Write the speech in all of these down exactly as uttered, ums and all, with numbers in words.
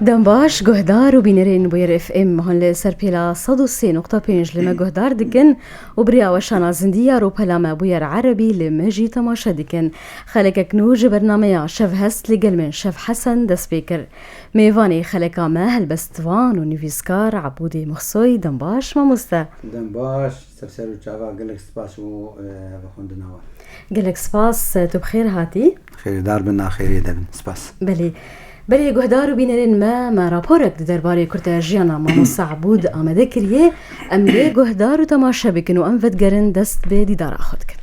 Dem baş, guhdar û bînerên Bûyer F M, hûn li ser pêla sed û sê nokta pênc li me guhdar dikin û bi riya weşana zindî ya rûpela me Bûyer Erebî li me jî temaşe dikin. Xelekek nû ji bernameya Şev Hest li gel min Şev Hesen dest pê kir. Mêvanê xeleka me helbestvan û nivîskar Ebûdê Mexsoy, dem baş mamoste. Dem baş, ser ser û çava, gelek spas û, e, vexwendina we. Gelek spas, tu bi xêr hatî. Xêrdar bin, na xêrê de bin. Spas. Belê. Belê, guhdar û bînerên me, me raporek di derbarê kurtejiyana mamoste Ebûd amade kiriye. Em lê guhdar û temaşe bikin û em vedigerin dest bi dîdara xwe dikin.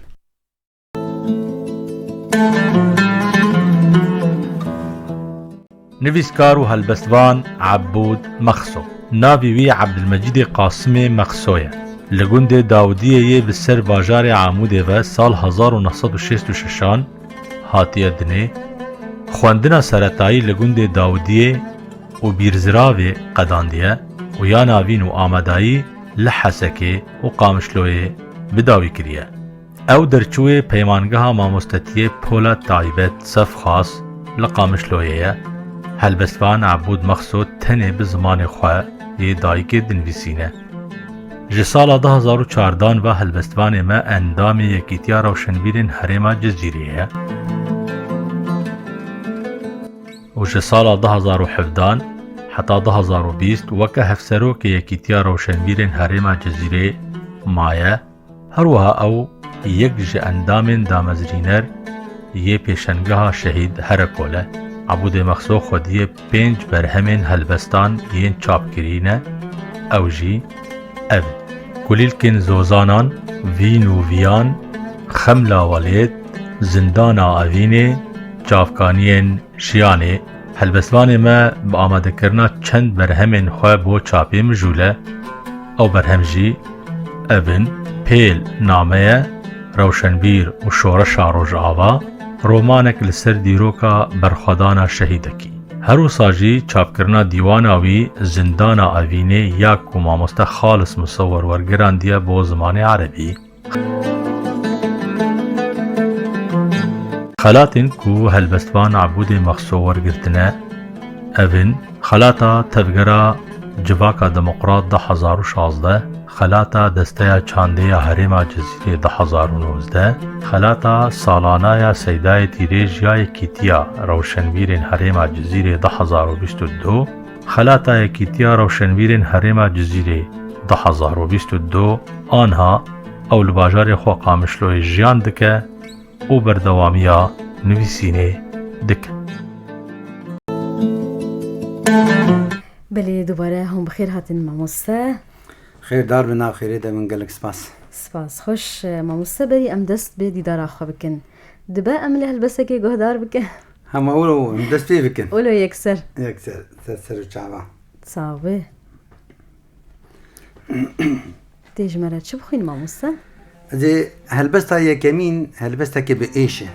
Nivîskar û helbestvan Ebûd Mexso. Navê wî Ebdilmecîdê Qasimê Mexso ye. Li gundê Dawidiyê yê bi ser bajarê Amûdê ve sal hezar û neh sed û şêst û şeşan hatiye dinê. Xwendina seretayî li gundê Dawidiyê û Bîrziravê qedandiye û ya navîn û amadayî li Hesekê û Qamişloyê bi dawî kiriye. Ew derçûyê peymangeha mamostetiyê Polat Taybet Sefxas li Qamişloyê ye. Helbestvan Ebûd Mexso tenê bi zimanê xwe yê dayikê dinivîsîne. Ji sala du hezar û çardan ve helbestvanê me endamê Yekîtiya Rewşenbîrên Herêma Cizîrê ye. Û ji sala du hezar û hevdan heta du hezar û bîst weke hevserokê Yekîtiya Rewşenbîrên Herêma Cizîrê maye. Her wiha ew yek ji endamên damezrîner yê pêşengeha Şehîd Herekol e. Ebûdê Mexso xwediyê pênc berhemên helbestan yên çapkirî ne, ew jî ev in: Kulîlkên Zozanan, Vîn û Viyan, Xemla Welêt, Zindana Evînê, Çavkaniyên Jiyanê. Helbestvanê me bi amadekirina çend berhemên xwe bo çapê mijûl e. Ew berhem jî ev in: Pêl name ye, Rewşenbîr û Şoreşa Rojava, romanek li ser dîroka berxwedana şehîdekî. Her wisa jî çapkirina dîwana wî Zindana Evînê ya ku mamoste Xalis Musewwer wergirandiye bo zimanê erebî. Xelatên ku helbestvan Ebûdê Mexso wergirtine, ev in: Xelata Tevgera Civaka Demokrat du hezar û şazdeh, Xelata Desteya Çandê ya Herêma Cizîrê du hezar û nozdeh, Xelata Salana ya Seydayê Tîrêj ya Yekîtiya Rewşenbîrên Herêma Cizîrê du hezar û bîst û du, Xelata Yekîtiya Rewşenbîrên Herêma Cizîrê du hezar û bîst û du, anha ew li bajarê xwe Qamişloyê jiyan dike û berdewamiya nivîsînê dike. Belê, dubare hûn bi xêr hatin mamoste. Xêrdar bin, nav xêrê de bin, gelek spas. Spas. Xweş, mamoste, berî em dest bi dîdara xwe bikin. Dibe em li helbestekê guhdar bikin? Hema wilo em dest pê bikin. Wilo yekser. Yekser, ser ser û çava. Sağ be. Tê ji me re çi bixwîn mamoste? Ez ê helbesta yekemîn, helbestekê bi êş e.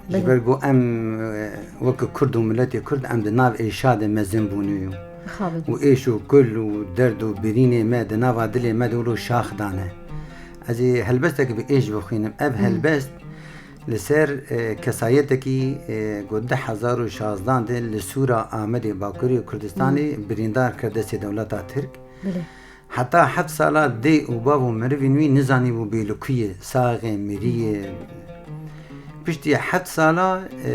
Belê. Ji ber ku em, e, weke Kurd û miletê Kurd, em di nav êşa de mezin bûne û, Xabin. û êş û kul û derd û birînê me di nava dilê me de wilo şax dane. Ez ê helbestekê bi êş bixwînim. Ev Hmm. helbest li ser, e, kesayetekî, e, ku du hezar û şazdan de li Sûra Amedê Bakurê Kurdistanê Hmm. birîndar kir destê dewleta Tirk. Belê. Heta heft sala dê û bav û merivên wî nizanîbû bê li ku ye, sax e, mirî ye. Piştî heft sala, e,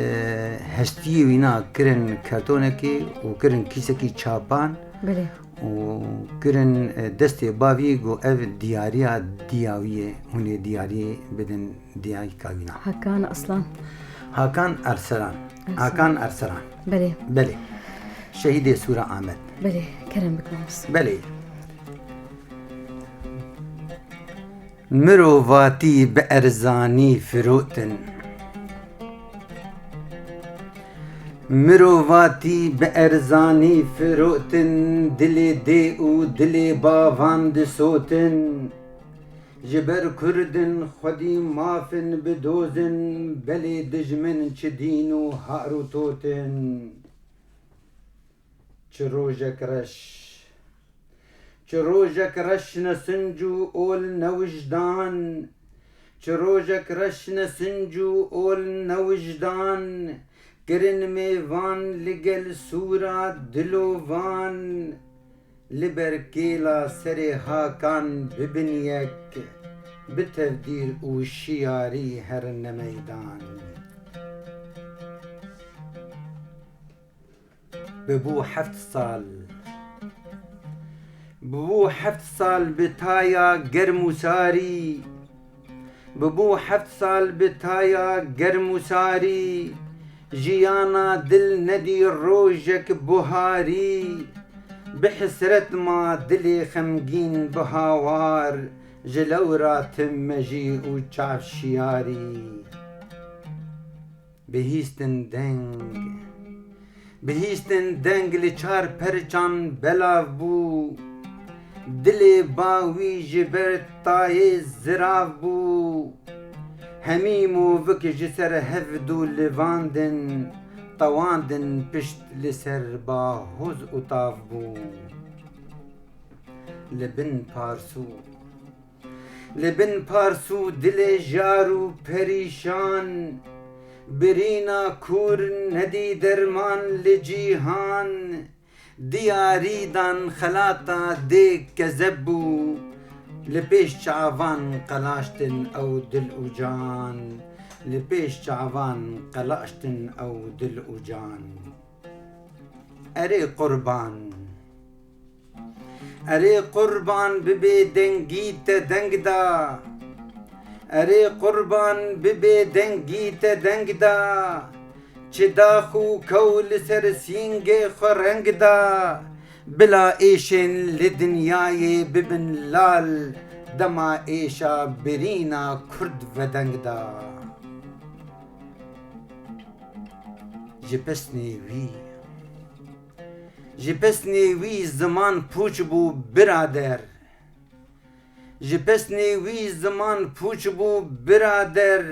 hestiyê wîna kirin kertonekê û kirin kîsekî çapan Belê. û kirin, e, destê bavî, got, ev diyariya diya wî ye, hûn ê diyarî bidin diyayika wîna. Hakan Aslan. Hakan Erselan. Erselan. Hakan Erselan. Belê. Belê. Şehîdê Sûra Amed. Belê, kerem bik mamoste. Belê. Mirovatî bi erzanî firotin. Mirovatî bi erzanî firotin, dilê dê û dilê bavan disotin. Ji ber Kurdin xwedî mafin bidozin, belê dijmin çi dîn û har û totin. Çi rojek reş. Çi rojek reş ne sinc û ol ne wijdan. Çi rojek reş ne sinc û ol ne wijdan. Kirin mêvan li gel sûra dilovan, li ber kêla serê hakan bibin yek, bi tevdîr û şiyarî herine meydan. Bibû heft sal. Bibû heft sal bi taya germ û sarî. Bibû heft sal bi taya germ û sarî. Jiyana dil nedî rojek buharî. Bi hesret ma dilê xemgîn bi hawar. Ji lewra tim mejî û çav şiyarî. Bihîstin deng. Bihîstin deng li çar perçan belav bû. Dilê ba wî ji ber tayê zirav bû. Hemî movik ji ser hevdû livandin, tewandin pişt li ser ba hoz û tav bû. Li bin parsû. Li bin parsû dilê jar û perîşan, birîna kûr nedî derman li cîhan, diyarî dan xelata dê kezeb bû, li pêş çavan qelaştin ew dil û can, li pêş çavan qelaştin ew dil û can. Erê qurban. Erê qurban bibê dengî te deng da. Erê qurban bibê dengî te deng da. Çi dax û kew li ser sîngê xwe reng da. Bila êşên li dinyayê bibin lal. Dema êşa birîna kurd vedeng da. Ji pesnê wî. Ji pesnê wî ziman pûç bû birader. Ji pesnê wî ziman pûç bû birader.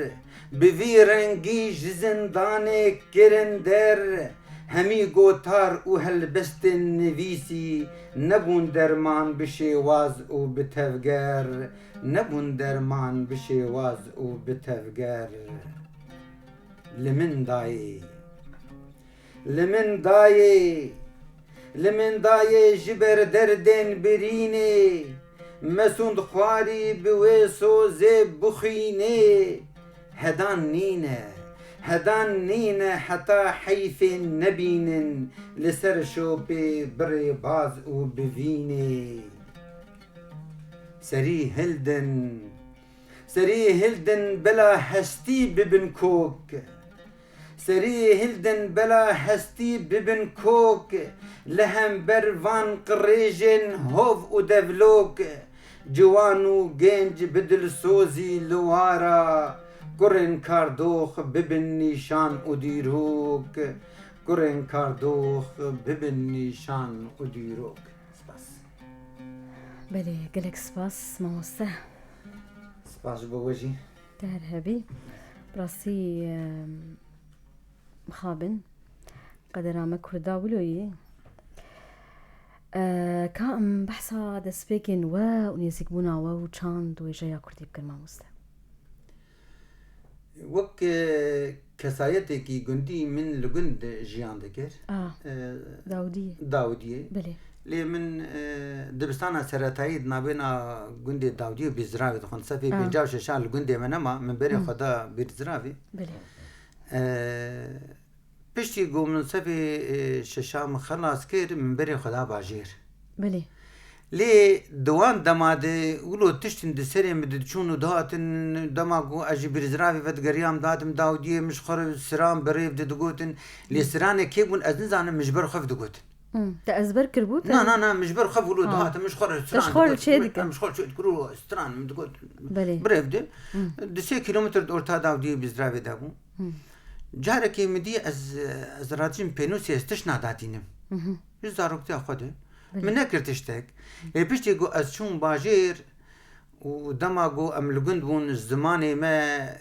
Bi vî rengî ji zindanê kirin der. Hemî gotar û helbestên nivîsî nebûn derman bi şêwaz û bi tevger. Nebûn derman bi şêwaz û bi tevger. Li min dayê. Li min dayê, li min dayê ji ber derdên birînê, mesûnd xwarî bi wê sozê bixwînê. Hedan nîne, hedan nîne heta heyfên nebînin li ser şopê bi rêbaz û bi vînê. Serî hildin, serî hildin bela hestî bibin kok. Serî hildin bela hestî bibin kok, li hember van qirêjên hov û devlok, ciwan û genc bi dilsozî li wara, kurên kardox bibin nîşan û dîrok, kurên kardox bibin nîşan û dîrok. Spas. Belê, gelek spas, mamoste. Spas ji bo we jî. Te her hebî. Bi rastî, em, mixabin. Qedera me Kurda wilo yî. E, ka em behsa destpêkên we û nêzîkbûna we û çand û wêjeya Kurdî bikin, mamoste. Wek, e, kesayetekî gundî min li gund jiyan dikir. Ah, E, Dawidiyê. Dawidiyê. Belê. Lê min, e, dibistana seretayî di navbêna gundê Dawidiyê û Bîrziravê dixwend. Sefê Ah. pêncî û şeş a li gundê me nema, min berê Hmm. xwe da Bîrziravê. Belê. E, piştî ku min sefê, e, şeş a min xelas kir, min berê xwe da bajêr. Belê. Lê di wan dema de wilo tiştin di serê min diçûn û dihatin, dema ku ez ji Bîrziravê vedigeriyam, dihatim Dawidiyê, min ji xwe re siran bi rêv de digotin. Lê Hmm. siranê kê bûn ez nizanim, min ji ber xwe digotin. Hmm. Te ezber kiribû, te Na, na, na, min ji ber xwe wilo Ha. dihatim, min ji xwe re Te ji siran xwe re digotin. çê Min, dikir. em ji xwe re çê dikir û siran min digot. Belê. Bi rêv de. Hmm. Di sê kilometr di orta Dawidiyê Bîrziravê de bû. Hmm. Carekê min dî ez, ez radijim pênûsê, ez tişt nadatînim. Mhm. Ji zaroktiya xwe de. Belê. Min nekir tiştek. Lê piştî ku ez çûm bajêr û dema ku em li gund bûn, zimanê me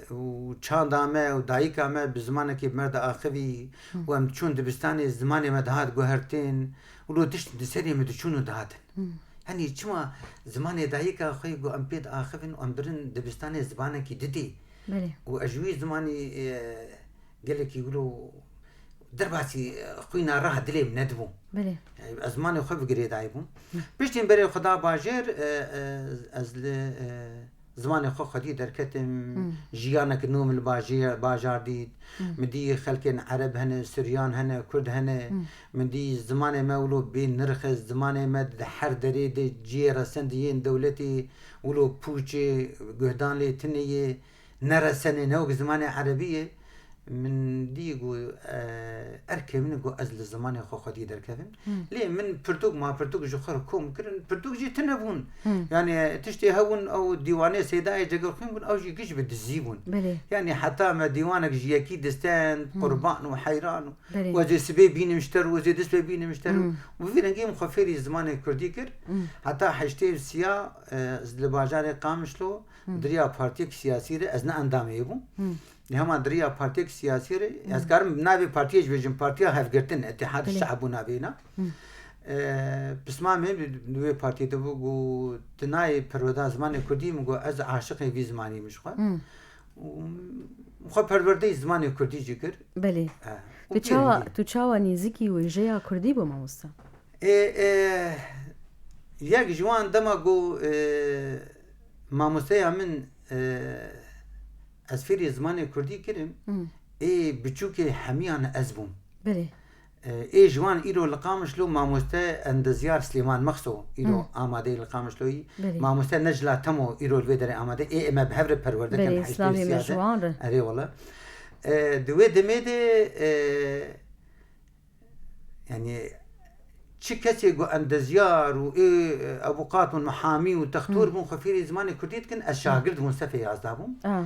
û çanda me û dayika me bi zimanekî bi me re diaxivî Hı. û em diçûn dibistanê, zimanê me dihat guhertin û lo tişt di serê min diçûn û dihatin. Hı. Yanî çima zimanê dayika xwe ku em pê diaxivin û em birin dibistanê zimanekî didî. Belê. Û ez ji wî zimanî, e, gelekî wilo derbasî, e, xwîna rah dilê min nedibû. Belê. Yani ez zimanê xwe bi girêdayî bûm. Piştî min berê xwe da bajêr, e, e, ez li, e, zimanê xwe xwedî derketim, jiyanek nû min li bajê-, bajar dît. Min dî xelkên Ereb hene, Suryan hene, Kurd hene. Min dî zimanê me wilo bê nirx e, zimanê me di her derê de cihê resendî yên dewletê wilo pûç e, guhdan lê tune ye, ne resen e, ne wek zimanê erebî ye. Min dî got, e, erkê min got ez li zimanê xwe xwedî derkevim. Lê min pirtûk ma pirtûk ji xwe re kom kirin, pirtûk jî tune bûn. Yani tiştê hebûn ew dîwanê Seydayê Cegerxwîn bûn, ew jî giş bi dizî bûn. Belê. Yani heta me dîwanek ji yekî distend, qurban û heyran û Belê. Û ez ê sibê bînim ji te re, û ez ê dest pê bînim ji te re. Û bi vî rengî min xwe fêrî zimanê kurdî kir. Heta heştê û sîya, e, ez li bajarê Qamişlo di riya partiyek siyasî re, ez ne endamê yê bûm. Lê hema di riya partiyek siyasî re, ez karim navê partiyê jî bêjim, Partiya Hevgirtin, Îtîhad Belê. Şe'b bû navê na. E, pismamê bi, bi wê partiyê de bû, got, "Tu nayê perweda zimanê kurdî?" Min got, "Ez aşiqê vî zimanî me ji xwe." Û xwe perwerdeyî zimanê kurdî jî kir. Belê. E, û Tu çawa, pêrengî. Tu çawa nêzikî wêjeya kurdî bû, mamosta? E, e, yek ji wan dema got, e, mamosteya min, e, ez fêrî zimanê kurdî kirim, ê biçûkê hemiyan ez bûm. Belê. E, ê ji wan îro li Qamişlo mamoste Endezyar Silêman Mexso îro Hı. amadeyî li Qamişloyî. Belê. Mamoste Necla Temo îro li vê derê amade. Ê, ê me bi hev re perwerde kirin, Belê, heştê slavê me siyade. Ji wan re. Erê wele. E, di wê demê de, e, yani çi kesê ku endezyar û ê, e, avûkat û mihamî û textor Hı. bûn, xwe fêrî zimanê kurdî dikin, ez şagird bûm, sefê yazdeh bûm. Ah.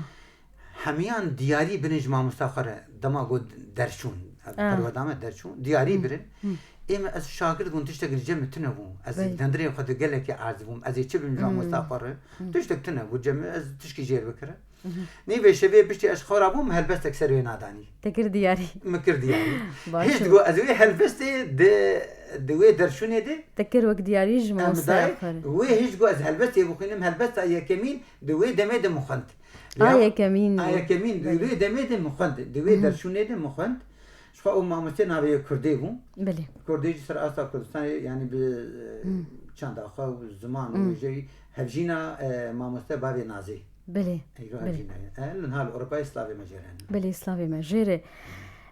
Hemiyan diyarî birin ji mamosta xwe re dema got derçûn, Ah. perweda me derçûn, diyarî Hı. birin. Hı. Ê me ez şagird bûm, tiştek li cem min tune bû. Ez Belê. dendirên xwe di gelekê erdibûm. Ez ê çi bim ji Hı. mamosta xwe re? Hı. Tiştek tune bû cem min, ez tişkî jêr bikirim. Hı hı. Nîvê şevê piştî ez xwe rabûm, helbestek ser wê nadanî. Te kir diyarî. Min kir diyarî. Baş Hiç e. digo ez wê helbestê di, di wê derçûnê de Te kir wek diyarî ji Em mamosteya dayê, xwe re. wê hiç got ez helbestê bixwînim, helbesta yekemîn di wê demê de min xwend. A Lê yekemîn a bû. yekemîn di Belê. wê demê de min xwend, di wê Mhm. derçûnê de min xwend. Ji xwe ew mamoste navê Kurdê bû. Belê. Kurdê jî ser asta Kurdistanê, yani bi, e, Mhm. çanda xwe û ziman û Mhm. wêjeyî hevjîna, e, mamoste bavê Nazê. Belê. Eyro Belê. hevjîna ye. E, li niha li Ewropayê slavê me jê re hene. Belê, slavê me jê re.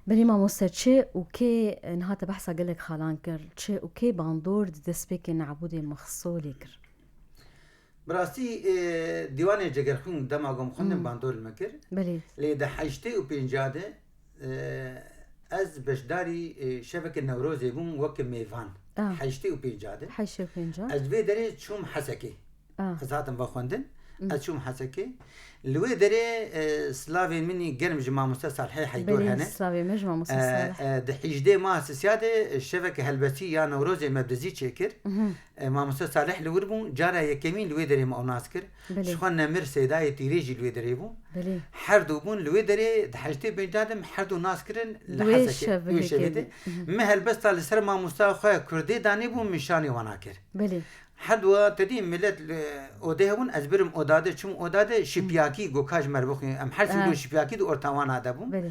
Belê mamoste, çi û kê, e, niha te behsa gelek xalan kir, çi û kê bandor di destpêkê Nabûdê Mexsolê kir? Bi rastî, e, dîwanê Cegerxwîn dema ku em xwendin Hmm. bandor li me kir. Belê. Lê di heştê û pênca de, e, ez beşdarî, e, şeveke Newrozê bûm weke mêvan. Ah. Heştê û pênca de. Heştê û pênca. Ez di vê derê çûm Hesekê. Ah. Ez hatim va xwendin. Hmm. Ez çûm Hesekê. Li wê derê, e, slavê min î germ ji mamoste Salihê Heydor Belê, hene. slavê me ji mamoste E, Salih. e, di hîjdê meha sisiya de, e, şeveke helbestî ya Newrozê me bi dizî çêkir. Mhm. E, mamoste Salih li wir bû, cara yekemîn li wê derê me ew nas kir. Belê. Ji xwe Nemir Seydayê Tîrê jî li wê derê bû. Belê. Her du bûn li wê derê di heştê pênca de me her du nas kirin li Di wê Hesekê, şevê wê şevê de. de. Mhm. Me helbesta li ser mamosta xwe Kurdê danî bû, min şanê wana kir. Belê. Her du te dî millet li odê hebûn, ez birim oda de, çûm oda de, şipiyakî got ka ji me re bixwîn. Em her sî Ah. wilo şipiyakî di orta wana de bûn. Belê.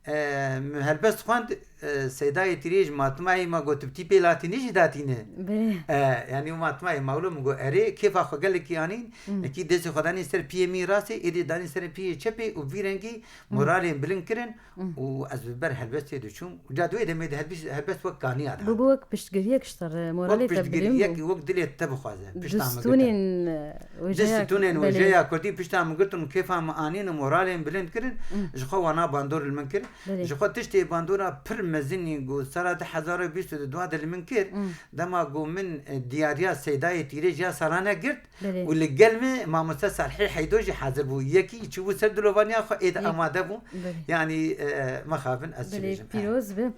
E, min helbest xwend, e, Seydayê Tîrê ji matmayê me got, "Tu tîpê latînî jî datîne." Belê. E, yani û matmayê me wilo min got, "Erê, kêfa xwe gelekî anîn." Hmm. Ekî destê xwe danî ser piyê min rastê, êdî danî ser piyê çepê û vî rengî Hmm. moralên bilind kirin Hmm. û ez bi ber helbestê diçûm. Ca di wê demê de helbis-, helbest wek kaniya dihat. Bû, bû wek piştgiriyek ji te re, moralê Wek te bilind piştgiriyek, bû. wek dilê te bixwaze, pişta min girtin. Distûnên, e, wêjeya Distûnên Belê. wêjeya kurdî pişta min girtin û kêfa min anîn û moralên bilind kirin. Hmm. Ji xwe wana bandor li min kir. Belê. Ji xwe tiştê bandora pir mezinî ku sala du hezar û bîst û du de li min kir. Hmm. Dema ku min, e, diyariya Seydayê Tîrê ji ya salane girt Belê. û li gel min mamoste Salihê Heydo jî hazir bû. Yekî çûbû ser dilovaniya xwe êd Yek- amade bû. Belê. Yani, e, mexabin ez çi Belê, bêjim. pîroz be. Hı,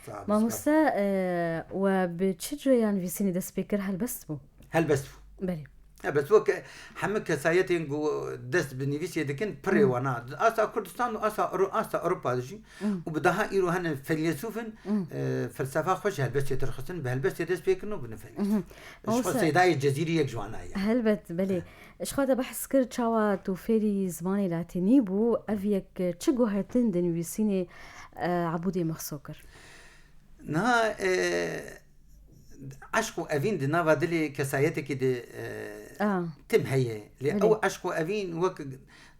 sağ ol, Mamoste, sağ ol. e, we bi çi cuya nivîsînê dest pê kir, helbest bû? Helbest bû. Belê. Ya, bes wek hemû kesayetên ku dest bi nivîsê dikin, pirê wana. Di asta Kurdistan û asta Ewro-, asta Ewropa de jî. Û bi daha îro hene feylesof in, e, felsefa xwe ji helbestê derxistin, bi helbestê dest pê kirin û bi nifeylis. Ji xwe Seydayê Cezîrî yek ji wana ye. Helbet, belê. Ji xwe te behs kir çawa tu fêrî zimanê latînî bû, ev yek çi guhertin di nivîsînê, e, Ebûdê Mexso kir? Niha, e, eşq û evîn di nava dilê kesayetekî de, e, Ah. tim heye. Lê Belê. ew eşq û evîn wek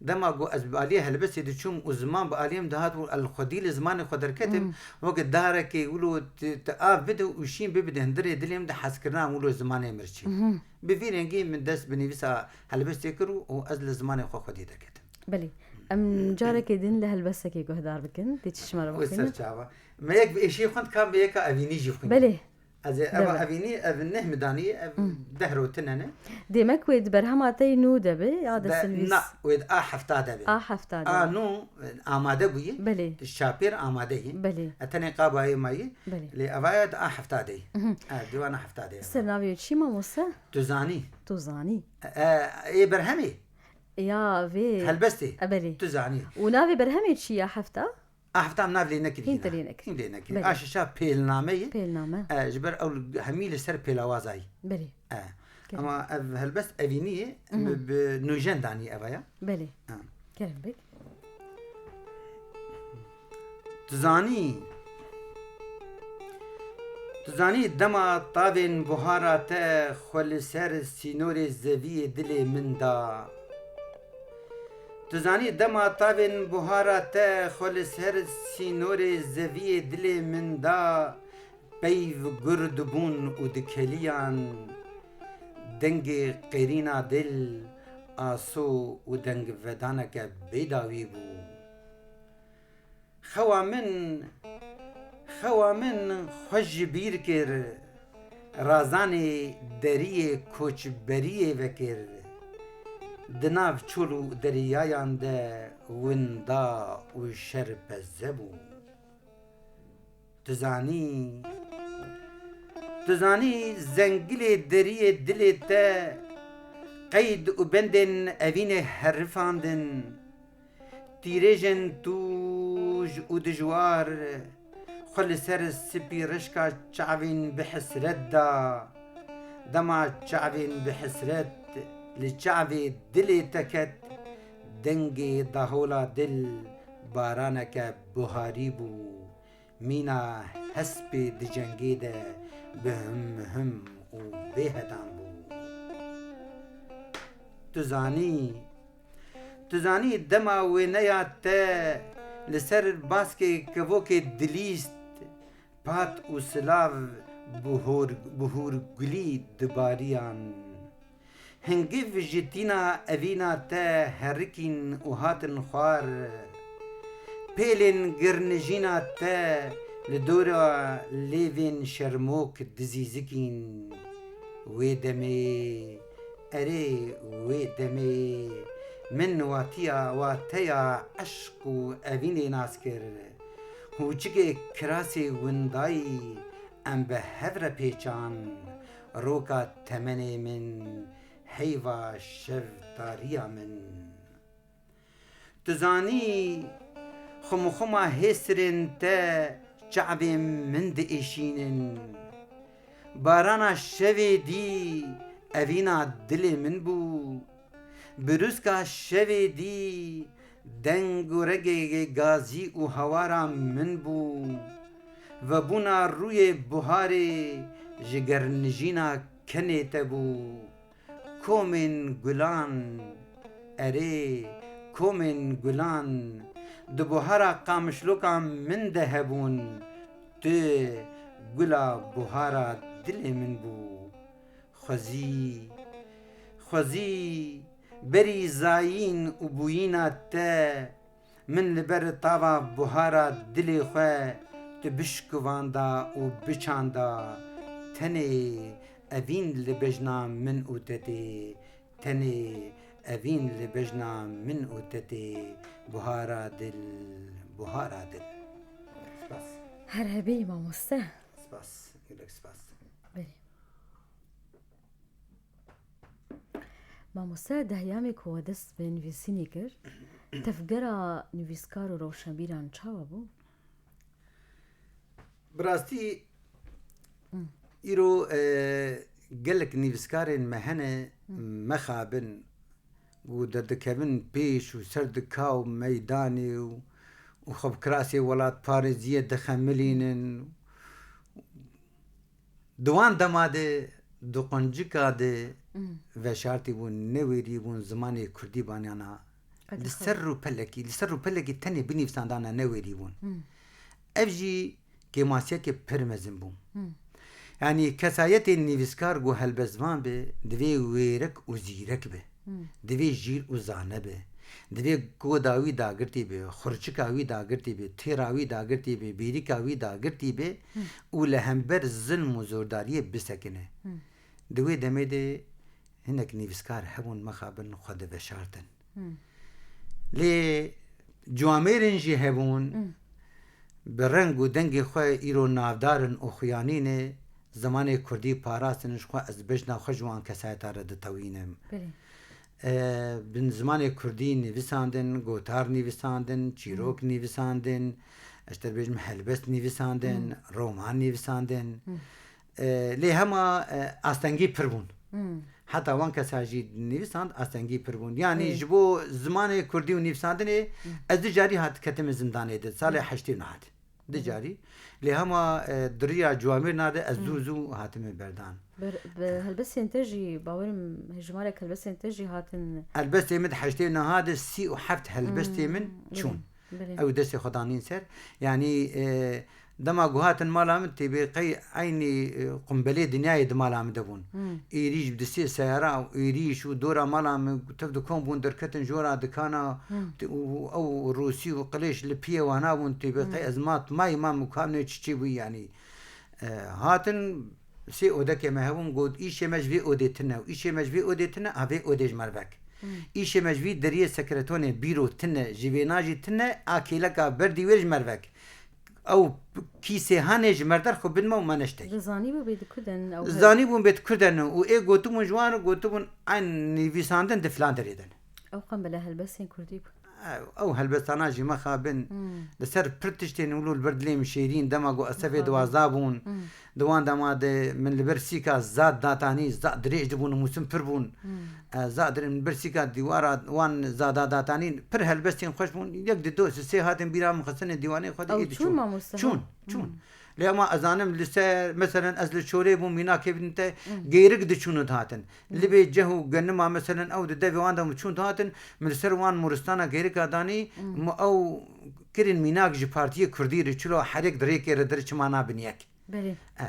dema ku ez bi aliyê helbestê diçûm û ziman bi aliyê min dihat û el xwedî li zimanê xwe derketim, Hmm. wek darekê wilo tu, tu av bide û şîn bibide hundirê dilê min de hezkirina wilo zimanê min çî. Mhm. Bi vî rengî min dest bi nivîsa helbestê kir û, û ez li zimanê xwe xwedî derketim. Belê. Em carekê din li helbestekê guhdar bikin. Dê çi ji me re Wê bixwînin? ser çava. Me yek bi êşî xwend, ka me yeka evînî jî xwînin. Belê. Ez ê, eva Debe. evînî, ev neh mi danî, ev Hmm. deh rotin hene. Demek wê di berhema te yî nû de be ya De, destinvîs? na, wê di a hefta de be. A hefta de A be. nû, e, amade bûye. Belê. Şapêr amade ye. Belê. E, tenê qabayê mayî. Belê. Lê eva ye di a hefta de ye. Mhm. E, dîwana hefta de ye. Ser navê çi mamoste? Tu zanî. Tu zanî. E, e, ê berhemê? Ya vê. Helbestê. E, belê. Tu zanî. Û navê berhemê çi ya hefta? A hefta em nav lê nekirî Hîn hîna. te lê nekirî. Hîn lê nekirî. Belê. A şişa pêlname ye. Pêlname. E, ji ber ew li, hemî li ser pêlawaza ye. Belê. E. Gelek. Ama ev helbest evînî ye. Mhm. Bi, bi nûjen danî eva ya. Belê. E. Kerem bik. Tu zanî, tu zanî dema tavên buhara te xwe li ser sînorê zeviyê dilê min da. Tu zanî dema tavên buhara te xwe li ser sînorê zeviyê dilê min da, peyv gur dibûn û dikeliyan, dengê qêrîna dil, aso û dengvedaneke bêdawî bû. Xewa min, xewa min xwe ji bîr kir, razanê deriyê koçberiyê vekir. Di nav çol û deryayan de winda û şerpeze bû. Tu zanî, tu zanî zengilê deriyê dilê te qeyd û bendên evînê herifandin. Tîrêjên tûj û dijwar xwe li ser spî reşka çavên bi hesret da. Dema çavên bi hesret li çavê dilê te ket, dengê dahola dil baraneke buharî bû. Mîna hespê di cengê de bi him him û bêhedan bû. Tu zanî, tu zanî dema wêneya te li ser baskê kevokê dilîst, pat û silav bi hor-, bi hûrgulî dibariyan. Hingiv ji tîna evîna te herikîn û hatin xwar. Pêlên girnijîna te li dora lêvên şermok dizîzikîn. Wê demê, erê, wê demê min watiya, wateya eşq û evînê nas kir. Hûçikê kirasê windayî em bi hev re pêçan. Roka temenê min, heyva şev tariya min. Tu zanî, xumxuma hêsirên te çavên min diêşînin. Barana şevê dî evîna dilê min bû. Birûska şevê dî deng û rengê gazî û hawara min bû. Vebûna rûyê buharê ji gernijîna kenê te bû. Komên gulan, erê, komên gulan di buhara qamişloka min de hebûn. Tu gula buhara dilê min bû. Xwezî, xwezî berî zayîn û bûyîna te, min li ber tava buhara dilê xwe tu bişkivanda û biçanda. Tenê evîn li bejna min û te tê, tenê evîn li bejna min û te tê, buhara dil, buhara dil. Spas. Her hebî mamoste. Spas, gelek spas. Belê. Mamoste, dehiyamê ku we dest bi nivîsînê kir, tevgera nivîskar û rewşenbîran çawa bû? Bi rastî Hmm. îro, e, gelek nivîskarên me hene, Hmm. mexabin, ku derdikevin pêş û ser di ka û meydanê û, û xwe bi kirasê welatparêziyê dixemilînin. Di wan dema de, di quncika de Hmm. veşartî bûn, newêrî bûn, zimanê kurdî baniyana. Qedî Li xwe. ser rûpelekî, li ser rûpelekî tenê binivîsandana newêrî bûn. Hmm. Ev jî kêmasiyekê pir mezin bû. Hmm. Yanî kesayetê nivîskar ku helbestvan be, divê wêrek û zîrek be. Hmm. Divê jîr û zane be. Divê goda wî dagirtî be, xurçika wî dagirtî be, têra wî dagirtî be, bêrîka wî dagirtî be Hmm. û li hember zilm û zordariyê bisekine. Hmm. Di wê demê de hinek nivîskar hebûn mixabin xwe diveşartin. Hmm. Lê ciwamêrên jî hebûn, Hmm. bi reng û dengê xwe îro navdar in û xuyanî ne, zimanê kurdî parastin, ji xwe ez bejna xwe ji wan kesayeta re ditewînim. Belê. E, bin zimanê kurdî nivîsandin, gotar nivîsandin, çîrok Hmm. nivîsandin, ez te dibêjim helbest nivîsandin, Hmm. roman nivîsandin. Hmm. E, lê hema, e, astengî pir bûn. Hmm. Heta wan kesa jî nivîsand, astengî pir bûn. Yanî Ê. ji bo zimanê kurdî û nivîsandinê Hmm. ez du carî hat ketime zindanê de, salê Hmm. heştê û nehê de. Du Hmm. carî. Lê hema, e, di riya ciwamêrna de ez zû Hmm. zû hatime berdan. Ber-, bi helbestên te jî, bawerim hejmarek helbestên te jî hatin. Helbestê min di heştê û nehê de sî û heft helbestê Hmm, min belê, çûn. belê. Ew destê xwe danîn ser. Yanî, e, dema ku hatin mala min tê bê qey eynî, e, qumbelê dinyayê di mala min de bûn. Hmm. Êrîş bi di sê seyara û êrîş û dora mala min tev di kom bûn derketin jora dikana Hmm. te-, û, û ew rûsî û qilêş li piyê wana bûn tê bê qey Hmm. ez mat mayî mam û kam ne çiçî bû yanî. E, hatin sê odekê me hebûn got, "Îşê me ji vê odê tune û îşê me ji vê odê tune, a vê odê ji me re vek. Hmm. Îşê me ji vî deriyê sekretonê bîro tune, ji vêna jî tune, a kêleka berdî wê ji me re vek. Ew kîsê hanê ji me re derxwe bidin me û me neştey." Di zanîbû bê di ku de ne, ew he- Zanîbûn bê di ku de ne û ê gotibûn ji wan re, gotibûn, "Eyn nivîsandin di filan derê de ne." Ew qembele helbestên kurdî bû. Ew, ew helbestana jî mexabin. Hmm. Li ser pir tiştên wilo li ber dilê min şêrîn, dema ku ez sefê Mexabin. duwazdeh bûn, Hmm. di wan dema de min li ber sîka zad datanî, zad dirêj dibûn û mûsim pir bûn. Hmm. Ez zad dirêj, min li ber sîka dîwara wan zada datanîn, pir helbestên xweş bûn. Yek di do, sê hatin bîra min xistinê dîwanê xwe de Ew ê diçûn. çûn mamoste, Çûn, ha? çûn. Hmm. Lê ema ez zanim li ser, meselen ez li Çorê bûm, mînakê bidin te, Hmm. geyrik diçûn û dihatin. Hmm. Libê ceh û genima, meselen ew di devê wan de min çûn dihatin, min li ser wan moristana geyrika danî, Hmm. min ew kirin mînak ji Partiyê Kurdî re, çilo herêk di rêkê re dir çima nabin yek. Belê. Eh.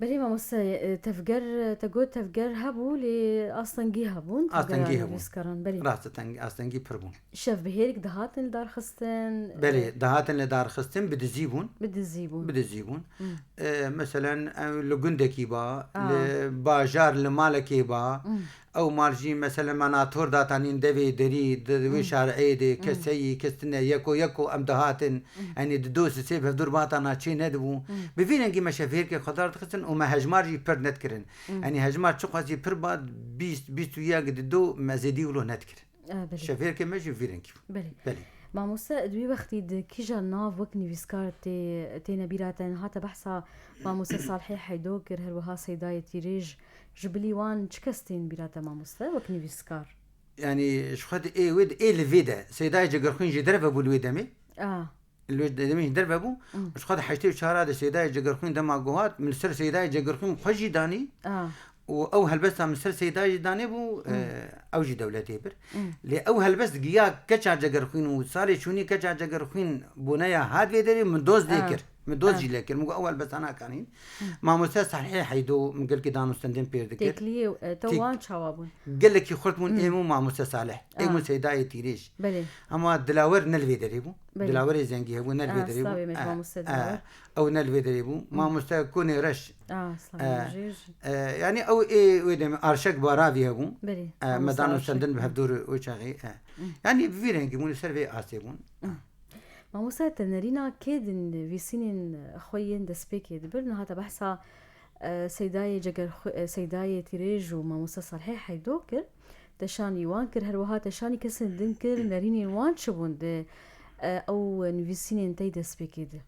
Belê mamoste, e, tevger, te got tevger hebû, lê astengî hebûn, tevgera Astengî hebûn. nivîskaran, belê. Rast e, teng-, astengî pir bûn. Şevbihêrik dihatin li dar xistin, Belê, e, dihatin li dar xistin, bi dizî bûn. Bi dizî bûn. Bi dizî bûn. Hmm. E, meselen, ew li gundekî ba, A. li bajar, li malekê ba, Hmm. ew mal jî, meselen, me nator datanîn devê derî, di, di wê Hmm. şarê de, Hmm. keseyî, kes tine, yeko, yeko em dihatin, Hmm. yanî di do sisê bi hevdûr batana çê nedibû. Hmm. Bi vî rengî me şevhêrkê xwe dar dixistin û me hejmar jî pir nedikirin. Hmm. Yanî hejmar çiqas jî pir ba, bîst, bîst û yek di do me zêdî wilo nedikirin. Ah, belê. Şevhêrkê me jî vî rengî bû. Belê. Belê. Mamoste, di wî wextî di kîja nav wek nivîskar tê, têne bîra te? Hate behsa mamoste Salihê Heydo kir, her wiha Seydayê Tîrêj. Ji bilî wan çi kes tên bîra te mamoste wek nivîskar? Yanî ji xwe di ê wê di ê li vê de Seydayê Cegerxwîn jî derve bû li wê demê. Ah. Li wê demê jî derve bû. Hmm. Ji xwe di heştê û çar de Seydayê Cegerxwîn dema ku hat, min li ser Seydayê Cegerxwîn xwe jî danî. Ah. Û ew helbesta min ser Seydayê jî danê bû, Hmm. e, ew jî dewletê bir. Hmm. Lê ew helbest giya keça Cegerxwîn û salê çûnî keça Cegerxwîn boneya hat vê derê min doz lê Ah. kir. Min doz Ah. jî lê kir. Min got ew helbesta nakanîn. Hmm. Mamoste Salihê Heydo min gelkî danûstendin pêr dikir. Têkliyê, e, te Têk- wan çawa bûn? Gelekî xurt bûn Hmm. êm û mamoste Salih. Êm û Ah. Seydayê Tîrêj. Belê. Ama Dilawer ne li vê derê bû. Belê. Dilawerê Zengî hebû, ne li vê Ah, derê bû. slavê me ji Eh, mamoste eh, Dilawer. ew ne li vê derê bû. Hmm. Mamoste Konê Reş. Ah, slavê Eh, me jê jî. eh, yanî ew ê wê demê Arşek Baravî hebû. Belê, Eh, me mamoste danûstendin Arşek. bi hevdûr û çaxê. Eh. Hmm. Yanî bi vî rengî bûn, li ser vê astê bûn. Hmm. Mamoste, te nerîna kê din nivîsînên xwe yên destpêkê dibir? Niha te behsa e, Seydayê Cegerxu-, e, Seydayê Tîrêj û Mamoste Salihê Heydo kir. Te şanî wan kir, her wiha te şanî kesên din kir, nerînên wan çi bûn di, e, ew nivîsînên te yî destpêkê de?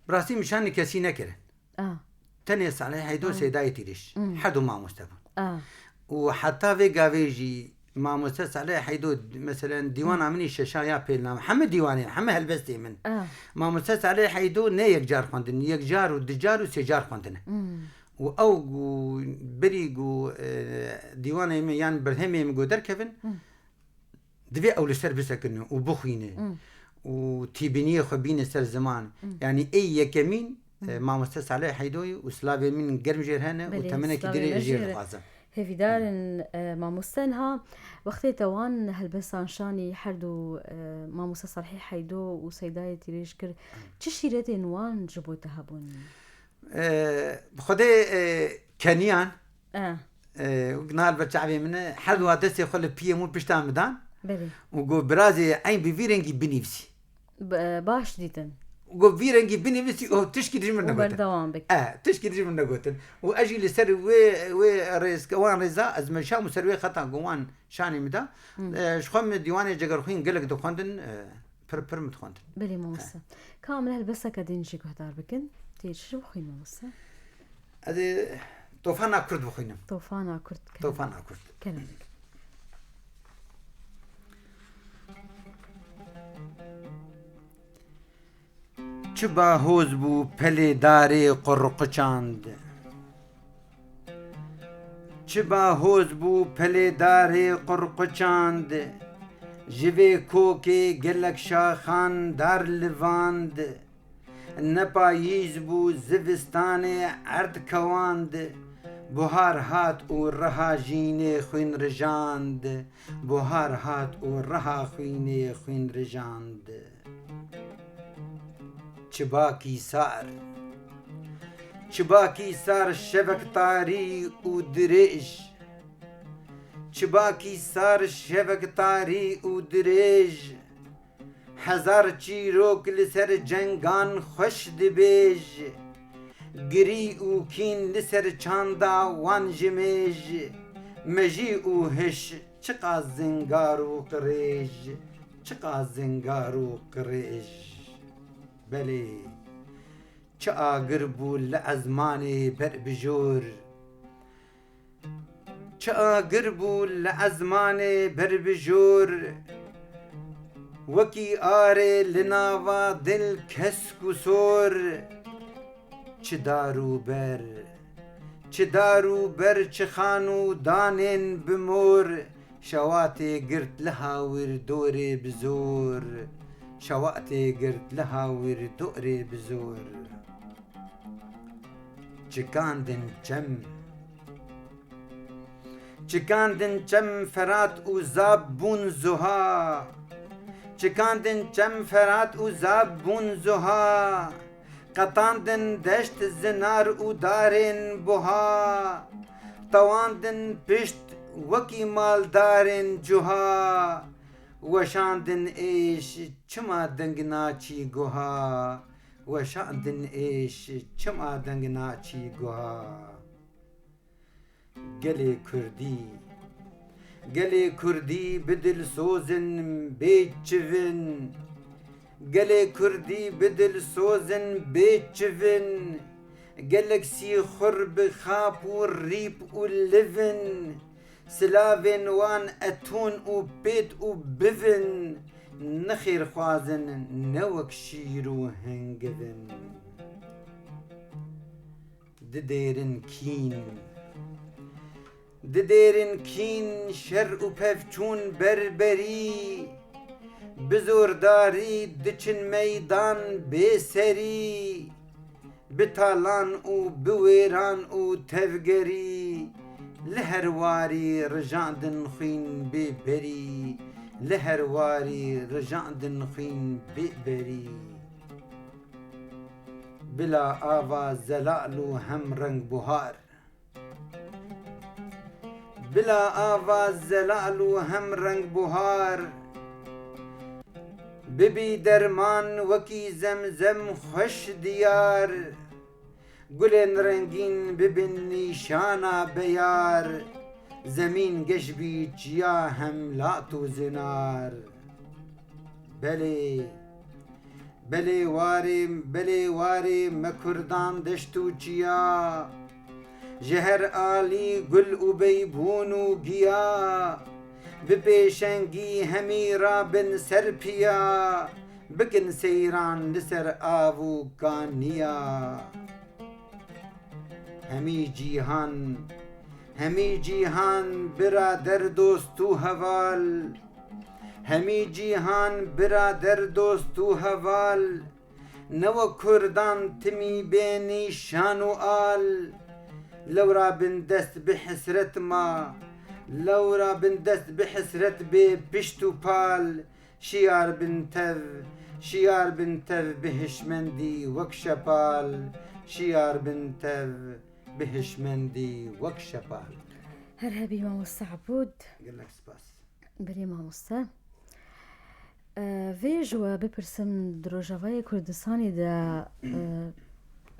Bi rastî min şanî kesî nekirin. A. Tenê Salihê Heydo, A. Seydayê Tîrêj. Hmm. Her du mamoste bûn. A. Û heta vê gavê jî Mamoste Salih Heydo, meselen, dîwana min î şeşa ya pêlname. Heme dîwanê, heme helbestê min. Ah. Mamoste Salih Heydo ne yekcar xwendin, yekcar û dicar û sêcar xwendine. Hmm. Û ew ku berî ku, e, dîwanê min yan berhemê min ku derkevin, Hmm. divê ew li ser bisekine û bixwîne. Hmm. Û tîbîniyê xwe bîne ser ziman. Hmm. Yanî ê yekemîn, Hmm. e, Mamoste Salih Heydo ye û silavê min germ jêr hene û Belê, temenekî silavê dirê me jêr jêr e. dixwazim. Hêvîdar in, e, mamoste. Niha wextê te wan helbestan şanî, her du, e, mamoste Salihê Heydo û Seydayê Tîrêj kir, çi şîretên wan ji bo te hebûn? E, bi Xwedê, e, keniyan, E. e, niha li ber çavê min e, her du destê xwe li piyê min pişta min dan Belê. û got, "Birazê, eyn bi vî rengî binivîsî." B-, baş dîtin. Got, "Vî rengî binivîsî û tişkî dijmin Û negotin." berdewam bik. E, tişkî dijmin negotin. Û ez jî li ser wê, wê rêz-, wan rêza ez meşam û ser wê xeta ku wan şanî min da. Hmm. E, ji xwe min dîwanê Cegerxwîn gelek dixwendin, e, pir pir min dixwendin. Belê mamoste. E. Ka em li helbesteke din jî guhdar bikin. Tê çi bixwîn mamoste? Ez ê Tofana Kurd bixwînim. Tofana Kurd. Kerem. Tofana Kurd. Kerem. Çi bahoz bû pelê darê qurquçand. Çi bahoz bû pelê darê qurquçand. Ji vê kokê gelek şaxan dar livand. Ne payîz bû zivistanê erd kewand. Buhar hat û riha jînê xwîn rijand. Buhar hat û riha xwînê xwîn rijand. Çibakî sar. Çibakî sar şevek tarî û dirêj. Çibakî sar şevek tarî û dirêj. Hezar çîrok li ser cengan xweş dibêj. Girî û kîn li ser çanda wan jimêj. Mejî û hiş çiqas zingar û qirêj, çiqas zingar û qirêj. Belê, çi agir bû li ezmanê ber bi jor. Çi agir bû li ezmanê ber bi jor, wekî arê li nava dil kesk û sor. Çi dar û ber, çi dar û ber, çi xan û danên bi mor, şewa tê girt li hawir dorê bi zor, şewa tê girt li hawir dorê bi zor. Çikandin çem. Çikandin çem Ferat û Zab bûn zuha. Çikandin çem Ferat û Zab bûn zuha. Qetandin deşt zinar û darên buha. Tewandin pişt wekî maldarên cuha. Weşandin êş çima deng naçî guha. Weşandin êş çima deng naçî guha. Gelê Kurdî. Gelê Kurdî bi dilsoz in bê çiv in. Gelê Kurdî bi dilsoz in bê çiv in. Gelek sîxur bi xap û rîp û liv in. Silavên wan etûn û pêt û biv in. Ne xêrxwaz in, ne wek şîr û hingiv in. Didêrin kîn. Didêrin kîn şer û pevçûn berberî. Bi zordarî diçin meydan bê serî. Bi talan û bi wêran û tevgerî. Li her warî rijandin xwîn bê berî. Li her warî rijandin xwîn bê berî. Bila ava zelal û hem rengbuhar. Bila ava zelal û hem rengbuhar. Bibî derman wekî zemzem xweş diyar. Gulên rengîn bibin nîşana beyar, zemîn geş bî çiya hemlat û zinar. Belê, belê warê, belê warê me kurdan deşt û çiya. Ji her alî gul û beybûn û giya, bi pêşengî hemî rabin ser piya, bikin seyran li ser av û kaniya. Hemî cîhan, hemî cîhan birader dost û heval, hemî cîhan birader dost û heval, ne wek kurdan timî bê nîşan û al. Lewra bin dest bi hesret ma, lewra bin dest bi hesret bê pişt û pal. Şiyar bin tev, şiyar bin tev bi hişmendî wek şepal, şiyar bin tev bi hişmendî wek şepal. Her hebî mamoste Ebûd. Gelek spas. Belê mamoste. E, vê ji we bipirsim, di Rojavayê Kurdistanê de,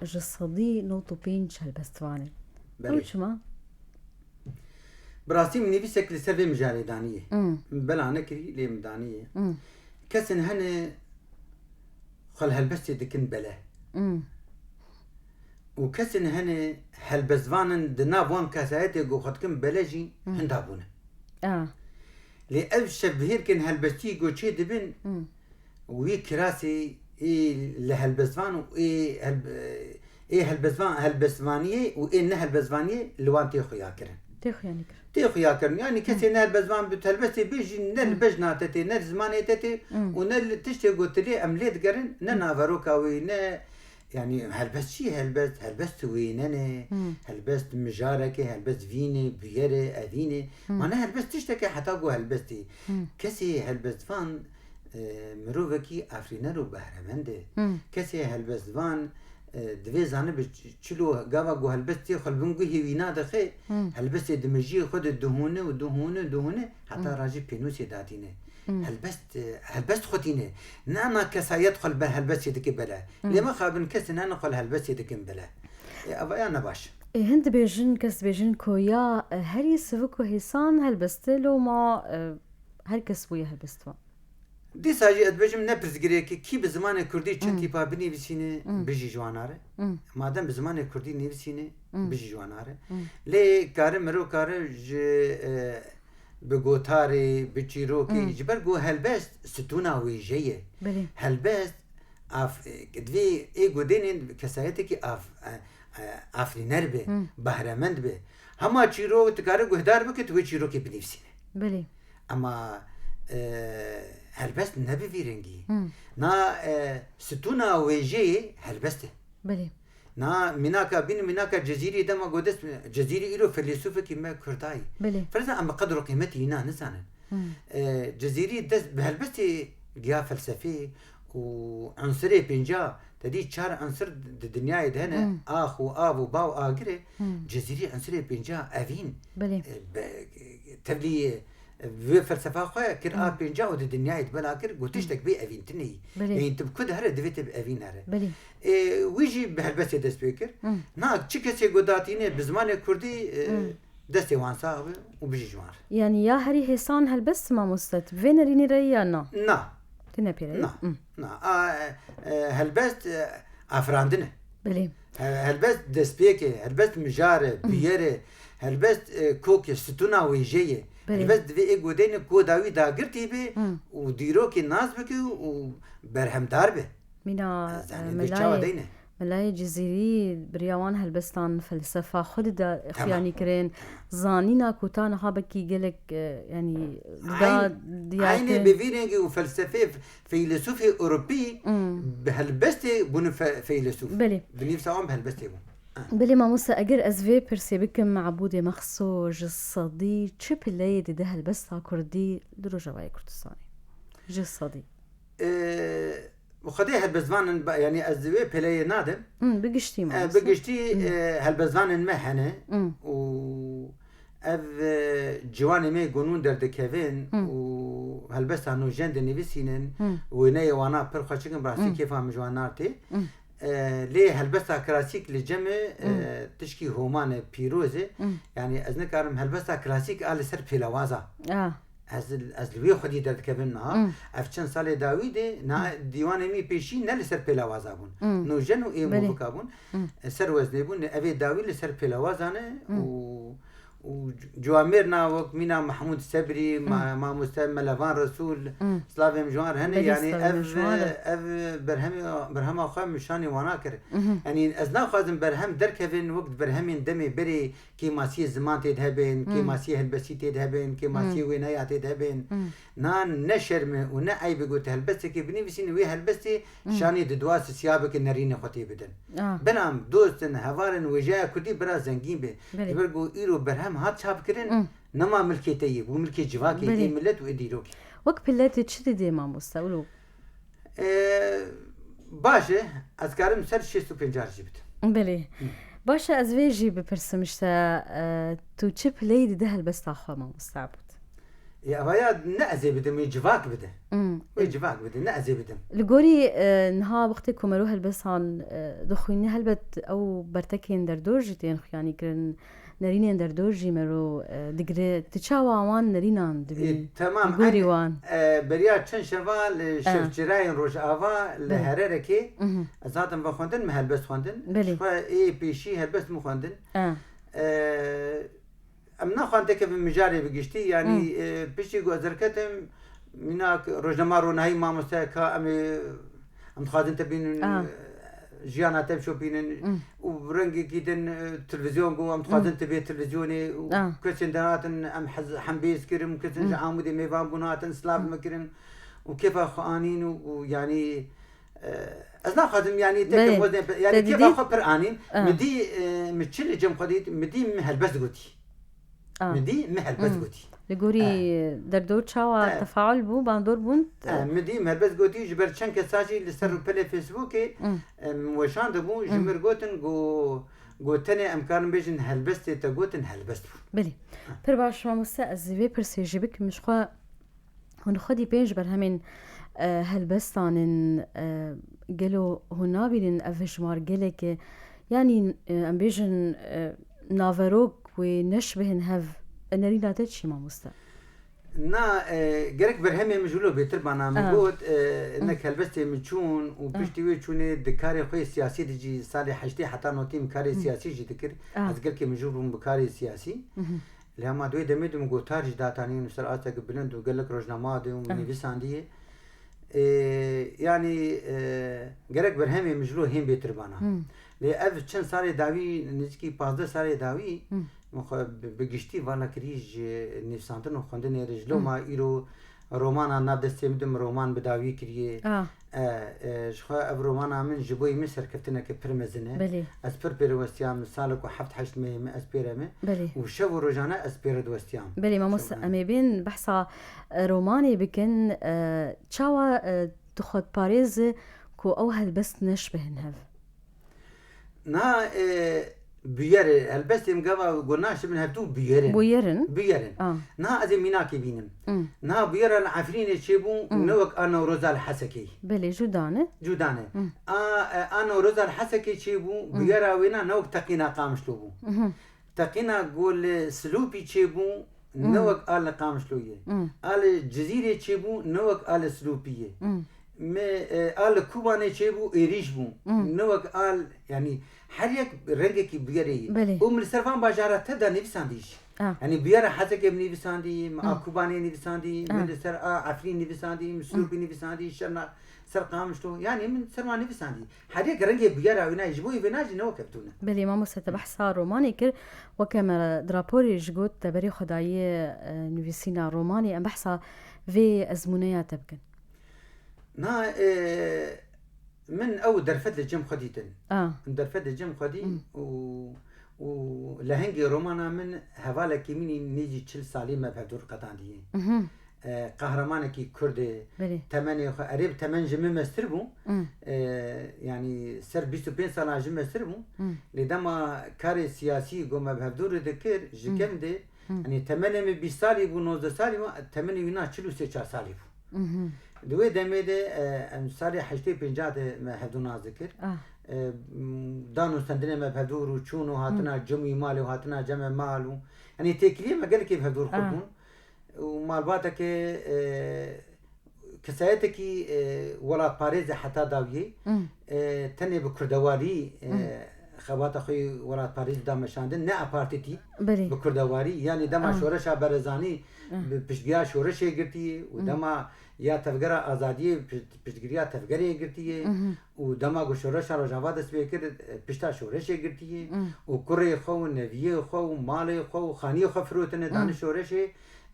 e, ji sedî nod û pênc helbestvan e. Belê. Ew çima? Bi rastî min nivîsek li ser vê mijarê daniyê. Hmm. Min bela nekirî, lê min daniyê. Hmm. Kesên hene xwe li helbestê dikin bele. Hmm. Û kesên hene helbestvan in, di nav wan kesayetê ku xwe dikin bele jî Hmm. hinda bûne. Ah. Lê ev şevbihêrkên helbestî ku çê dibin, Hmm. wî kirasê ê li helbestvan û ê helb-, ê helbestvan, helbestvaniyê û ê ne helbestvaniyê li wan tê xuyakirin. Tê xuyanîkirin. Tê xuyakirin. Yanî kesê ne helbestvan bi helbestê bê jî ne li Hmm. bejna te tê, ne li zimanê te tê Hmm. û ne li tiştê ku tu lê em lê digerin, ne Hmm. naveroka wê, ne, yanî helbest çi ye? Helbest, helbest wênen e, Hmm. helbest mijarek e, helbest vîn e, bûyer e, evîn e. Hmm. Ma ne helbest tiştek e heta ku helbestê. Hmm. Kesê helbestvan, e, mirovekî afirîner û behremend e. Hmm. Kesê helbestvan, e, divê zanibe ç-, çilo gava ku helbestê xwe li bin guhê wî nadixe, Hmm. helbestê di mejiyê xwe de dihûne û dihûne û dihûne heta Hmm. rajî pênûsê datîne. Hmm. Helbest, e, helbest xwe tîne. Ne na kesayet xwe li ber helbestê dike bele. Hmm. Lê mixabin kesên hene xwe li helbestê dikin bele. E, eva ya ne baş. E, hin dibêjin, kes dibêjin ku ya, e, herî sivik û hêsan helbest e, loma, e, her kes bûye helbestvan. Dîsa jî ez dibêjim ne pirsgirêk e, kî bi zimanê kurdî çi Hmm. tîpa binivîsîne, Hmm. bijî ji wan re. Hmm. Madem bi zimanê kurdî nivîsîne, Hmm. bijî ji wan re. Hmm. Lê kare mirov kare ji, e, bi gotarê, bi çîrokê, Hmm. ji ber ku helbest stûna wêje ye. Belê. Helbest, af-, divê ê godênên kesayetekî af-, e, e, afirîner be, Hmm. behremend be. Hema çîrok dikare guhdar bike, tu wê çîrokê binivîsîne. Belê. Ema, e, helbest ne bi vî rengî. Hmm. Na, e, stûna wêjeyê helbest e. Belê. Na mînaka bîn û mînaka Cezîrî dema ku dest, Cezîrî îro feylesûfekî me kurdayî. Belê. Ferza em bi qedr û qîmetî îna nizanin. Hmm. E, Cezîrî dest bi helbestê giya felsefê û unsirê pênca, te dî çar unsir di dinyayê de hene, Hmm. ax û av û ba û agir e. Hmm. Cezîrî unsirê pênca evîn, Belê. e, be-, tevlî, e, vê felsefa xwe kir a Hmm. pênca û di dinyayê de bela kir, got Hmm. tiştek bê evîntinê yî. Belê. Ê, tu bi ku de here divê te bi evîn here. Belê. Ê, wî jî bi helbestê dest pê kir. Hmm. Na, çi kesê ku datîne bi zimanê kurdî, e, Hmm. destê wan sax be û bijî ji wan re. Yanî ya herî hêsan helbest mamoste, tu bi vê nerînî re yî ya na? Na. Tu ne pê re yî? Na. Hmm. Na. A, e, e, helbest, e, afirandin e. Belê. He-, helbest destpêk e, helbest mijar e, Hmm. bûyer e, helbest, e, kok e, stûna wêjeyê. Belê. Helbest divê ê godeyne koda wî dagirtî be Hmm. û dîrokê nas bike û berhemdar be. Mîna, Ez zanî e, vê çawa Melayê, deyne. Melayê Cizîrî bi riya wan helbestan felsefa xwe dida Tamam. xuyanî kirin. Zanîna ku ta niha bekî gelek, e, yanî, da Eyn-, diyar eynê kirin. Bi vî rengî û felsefê f-, feylesûfê Ewropî Hmm. bi helbestê bûne fe-, feylesûf. Belê. Bi nîvsa wan bi helbestê bûn. Ha. Belê mamoste, eger ez vê pirsê bikim, Mebûdê Mexso ji sedî çi pileyê dide helbesta kurdî li Rojavayê Kurdistanê? Ji sedî. E, Xwedê helbestvanên ba-, yanî ez vê peleyê nadim. Hmm, bi giştî E, mamoste. Bi giştî, Hmm. e, helbestvanên me hene Hmm. û ev, e, ciwanê me gonûn derdikevin Hmm. û helbesta nûjen dinivîsînin, Hmm. wêneyê wana pir xweşik in, bi rastî Hmm. kêfa min ji wan nar tê. Hmm. E, lê helbesta klasîk li cem e, e, tişkî homan e, pîroz e. Yanî ez nikarim helbesta klasîk a li ser pêlawaza. Ez, ez li wê xwedî derdikevim niha. Ev çend salê dawî de, niha dîwanê min pêşî ne li ser pêlawaza bûn. Nûjen û ê movika bûn. E, ser weznê bûn. Ev ê dawî li ser pêlawaza ne û û ciwamêrna wek mîna Mehmûd Sebrî, ma-, mamoste Melevan Resûl, slavê min ji wan re hene, Belê, yanî slavê ev, min ji wan re. Ev berhemê, berhema xwe min şanê wana kir. Yanî ez naxwazim berhem derkevin wek di berhemên demê berê kêmasiyê ziman tê de hebên, kêmasiyê helbestî tê de hebên, kêmasiyê wêneya tê de hebên. Na ne şerm e û ne eyb e ku tu helbestekê binivîsînî, wê helbestê şanê di dua sisiya bike, nerînê xwe tê bidin. Ah. Belam dost in, heval in, wêjeya kurdî bira zengîn be. Belê. Ji ber ku îro berhem hat çapkirin, nema milkê te yê, bû milkê civakê, Belê. ê milet û ê dîrokê. Wek pile tu çi didê mamoste wilo? Ee, baş e, ez karim ser şêst û pênc jî bidim. Belê. Baş e, ez vê jî bipirsim işte, e, tu çi pileyî didî helbesta xwe mamoste Ebûd? Ê, eva ya ne ez ê bidim, wê civak bide. Hmm. Wê civak bide, ne ez ê bidim. Li gorî, e, niha wextê ku mero helbestan, e, dixwînî, helbet ew bertekên derdor jî tên xuyanî kirin, nerînên derdor jî mero, e, digire. Tu çawa wan nerînan dibînî? E, temam, Li gorî eyn, wan. E, beriya çend şeva li E. şevçirayên Rojava li Belê. Hererekê Mhm. ez hatim vexwendin, min helbest xwendin. Belê. Ji xwe ê pêşî helbest min xwendin. E. E, Em naxwazin tekevin mijarê bi giştî, yanî, Hmm. e, piştî ku ez derketim, mînak rojnama ronahî mamoste ka em ê, em dixwazin te bînin, Ah. e, jiyana te bişopînin Hmm. û rengekî din, e, televîzyon ku em dixwazin Hmm. te bê televîzyonê û Ah. kesên de hatin em hez-, hembêz kirin, kesin ji Hmm. Amûdê mêvan bûn hatin, silav Hmm. me kirin û kêfa xwe anîn û, û yanî, e, ez naxwazim yanî Belê. tekem wezne, yanî Te kêfa didî? xwe pir anîn. Ah. Min dî, e, min çi li cem xwe dît, min dî min helbest gotî. Ah. Min dî, min helbest Hmm. gotî. Li gorî Eh. derdor çawa Eh. tefaul bû, bandor bûn? Eh, min dî, min helbest gotî, ji ber çend kesa jî li ser Hmm. rûpelê Facebookê, Hmm. em, weşandibû, ji Hmm. mir gotin, go, go tenê em karin bêjin helbestê te gotin helbest bû. Belê. Pir baş, mamoste, ez vê pirsê jî bikim, ji xwe Hûn xwedî pênc berhemên, e, helbestan in, e, gelo hûn nabînin ev hejmar gelek e? Yanî, e, em bêjin, e, naverok wê neşbihin hev, e, nerîna te çi mamoste? Na, e, gerek berhemê min ji wilo bêtir bana min Ah. got, e, Ah. nek helbestê min çûn û Ah. piştî wê çûnê di karê xwe yê siyasî de jî salê heştê heta notî min karê Hmm. siyasî jî dikir. Ah. Ez gelkê mijûl bûm bi karê siyasî. Mhm. Lê hema di wê demê de min gotar jî datanî nûser astek bilind û gelek rojnama de û min Ah. nivîsandiye. Ê, yanî, e, gerek berhemê min ji lo hên bêtir bana. Hmm. Lê ev çend salê dawî, nêzîkî pazdeh salê dawî, Hmm. min xwe bi, bi giştî vala kirî ji nivîsandin û xwendinê re ji Hmm. loma îro romana nav destê min de min roman bi dawî kiriye. Ah. E, e, ji xwe ev romana min ji bo yê min serkeftineke pir mezin e. Belê. Ez pir pê re westiyam, salek û heft heşt mehê min ez pê re me. Belê. Û şev û rojane ez pê re diwestiyam. Belê, mamoste, Şev, em ê bên behsa, e, romanê bikin. E, çawa, e, tu xwe diparêzi ku ew helbest neşbihin hev? Na, e, bûyer e. Helbestê min gava ku naşibin hev tu bûyer in. Bûyer in? Bûyer in. Ah. Na ez ê mînakê bînim. Hmm. Niha bûyera li Efrînê çêbû, Hmm. ne wek a Newroza li Hesekê. Belê, cuda ne? Cuda ne. Hmm. A, e, a Newroza li Hesekê çêbû, Hmm. bûyera wêna ne wek teqîna Qamişlo bû. Mhm. Teqîna ku li Silûpî çêbû, ne Hmm. wek a li Qamişlo ye. Hmm. A li Cizîrê çêbû, ne wek a li Silûpî ye. Hmm. Me, e, a li Kûbanê çêbû, êrîş bû. Hmm. Ne wek a li, yanî her yek rengekî bûyerê ye. Belê. Û min li ser van bajara te de nivîsandî jî. Ah. Yanî bûyera Hesekê min nivîsandî, min a Hmm. Kûbanê nivîsandî, Ah. min li ser a Efrîn nivîsandî, min Hmm. Silûpî nivîsandî, Şirna, ser Qamişlo. Yanî min ser wan nivîsandî. Her yek rengê bûyera wêna ye, ji bo yê vêna jî ne wek hev tune. Belê, mamoste, te behsa romanê kir. Weke me di raporê jî got, te berê xwe daye, e, nivîsîna romanê. Em behsa vê ezmûneya te bikin. Na, e, min ew derfet li cem xwe dîtin. Ah. Min derfet li cem xwe dî Hmm. û, û lehengê romana min hevalekî min î nêzî çil salî me bi hevdû qetandiye. Mhm. E, qehremanekî Kurd e. Belê. Temenê xwe, erê bi temen ji min mestir bû. Hmm. E, yanî ser bîst û pênc sala ji mestir bû. Hmm. Lê dema karê siyasî ku me bi hevdû re dikir, ji Hmm. kem de, Hmm. yanî temenê min bîst salî bû, nozdeh salî bû, temenê wîna çil û sê çar salî bû. Mhm. Di wê demê de, e, em salê heştê pêncî de me hevdû nas dikir. Ah. E, m, dan û stendinê me bi hevdû rû çûn û hatina cem û mal û hatina cem û mal û, yanî têkiliyê me gelekî bi hevdû re xurt bûn. Û malbateke, e, kesayetekî, e, welatparêz e heta dawiyê, e, tenê bi kurdewarî, e, xebata xwe yê welatparêzî da meşandin, ne apartîtî, bi kurdewarî, yanî dema şoreşa Berezanî bi piştgiya şoreşê girtiyê û dema ya tevgera azadiyê pişt-, piştgiriya tevgerê girtiyê û dema ku şoreşa Rojava dest pê kir, e, pişta şoreşê girtiyê û kurê xwe û neviyê xwe û malê xwe û xaniyê xwe firotine dane şoreşê,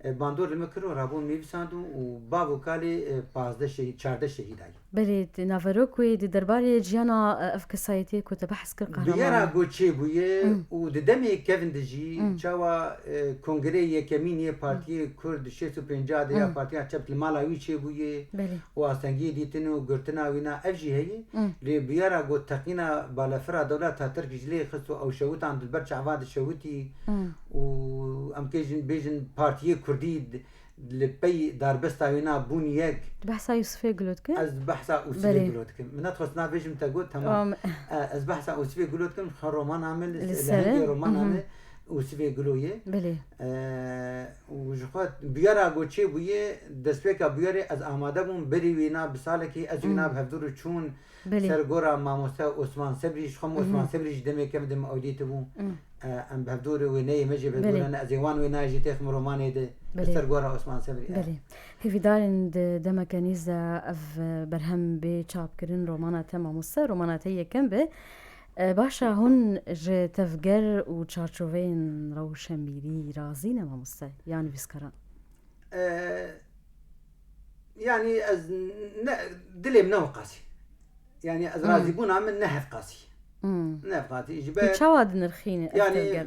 e, bandor li min kir û rabûn mîvisand û, û bav û kalê, e, pazdeh şehîd, çardeh şehîd ayî. Belê, di naverok wê di derbarê jiyana, e, ev kesayetiyê ku te behs kir, Bi yera qehreman. ku çêbûye û di demê kevin de jî çawa, e, kongreyê yekemîn yê Partiyê Kurd şêst û pêncî de ya Partiya Çep li mala wî çêbûye Belê. û astengiyê dîtin û girtina wîna ev jî heye. Lê bi yera ku teqîna balefira dewleta Tirk ji lê xist û ew şewitan di ber çava dişewitî û em kê jin bêjin Partiyê Kurdî di-, li pey darbesta wîna bûn yek. Tu behsa Yûsifê Gulo dikî? Ez behsa Ûsifê Belê. Gulo dikim. Min nedixwest navê jin te got, temam. Am- E, ez behsa Ûsifê Gulo dikim, xwe romana min li Li li ser e? hengê romana Mhm. min Ûsifê Gulo ye. Belê. E, û ji xwe biyara ku çêbûye, destpêka biyarê ez amade bûm, berî wîna bi salekî ez wîna Mhm. bi hevdû re çûn. Belê. Ser gora mamoste Osman Sebrî, ji xwe Osman Mhm. Sebrî ji demê kevin de min ew dîtibû. Mhm. E, em bi hevdû re wêneyê me jê Belê. vedûrene, ez ê wan wênayê jî têxim romanê de. Belê. Ser gora Osman Sebrî, e. Belê. Hêvîdar in di demeke nêz de ev, e, berhem bê çapkirin, romana te mamoste, romana te yekem be. E, baş e, hûn ji tevger û çarçoveyên rewşenbîrî razî ne mamoste, ya nivîskaran? E, yanî ez ne, dilê min ne wexasî. Yanî ez Hmm. razîbûna min ne hevqasî. Hmm. Ne hevqasî. Ji Tu ber çawa dinirxîne ev yanî tevger?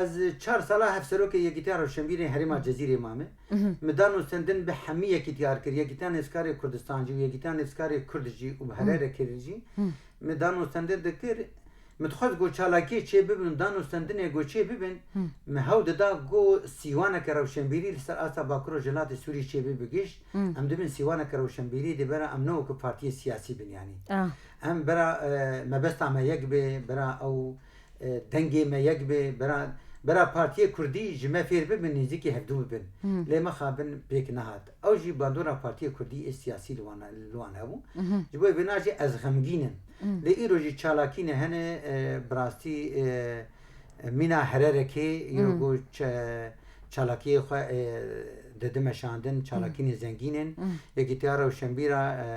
ez çar sala hevserokê Yekîtiya Rewşenbîrên Herêma Cezîrê mame. Mhm. Min dan û stendin bi hemî yekîtiyar kir. Yekîtiya Nivîskarê Kurdistan jî û Yekîtiya Nivîskarê Kurd jî û bi Hmm. herêrekê jî. Hmm. Min dan û stendin dikir. Min dixwest ku çalakiyê çê bibin, dan û stendinê ku çê bibin, Hmm. min hewl dida ku sîwaneke rewşenbîrî li ser asta Bakur û Rojhilatê Sûriyê çê bibe giş. Hmm. Em dibin sîwaneke rewşenbîrî dê bera em ne wekî partiyê siyasî bin yanî. Ah. Em bera, e, mebesta me yek be, bera ew, e, dengê me yek be, bera, bera partiyê kurdî ji me fêr bibin, nêzîkî hevdû bibin. Hmm. Lê mixabin pêk nehat. Ew jî bandora partiyê kurdî ê siyasî li wan, li wan hebû. Mhm. Ji bo vêna jî ez xemgîn im. Hmm. Lê îro jî çalakî ne hene, e, bi rastî, e, mîna hererekê, îro Hmm. ku ça-, çalakiyê xwe, e, dide meşandin, çalakînê Hmm. zengîn in. Hmm. Yekîtiya Rewşenbîra, e,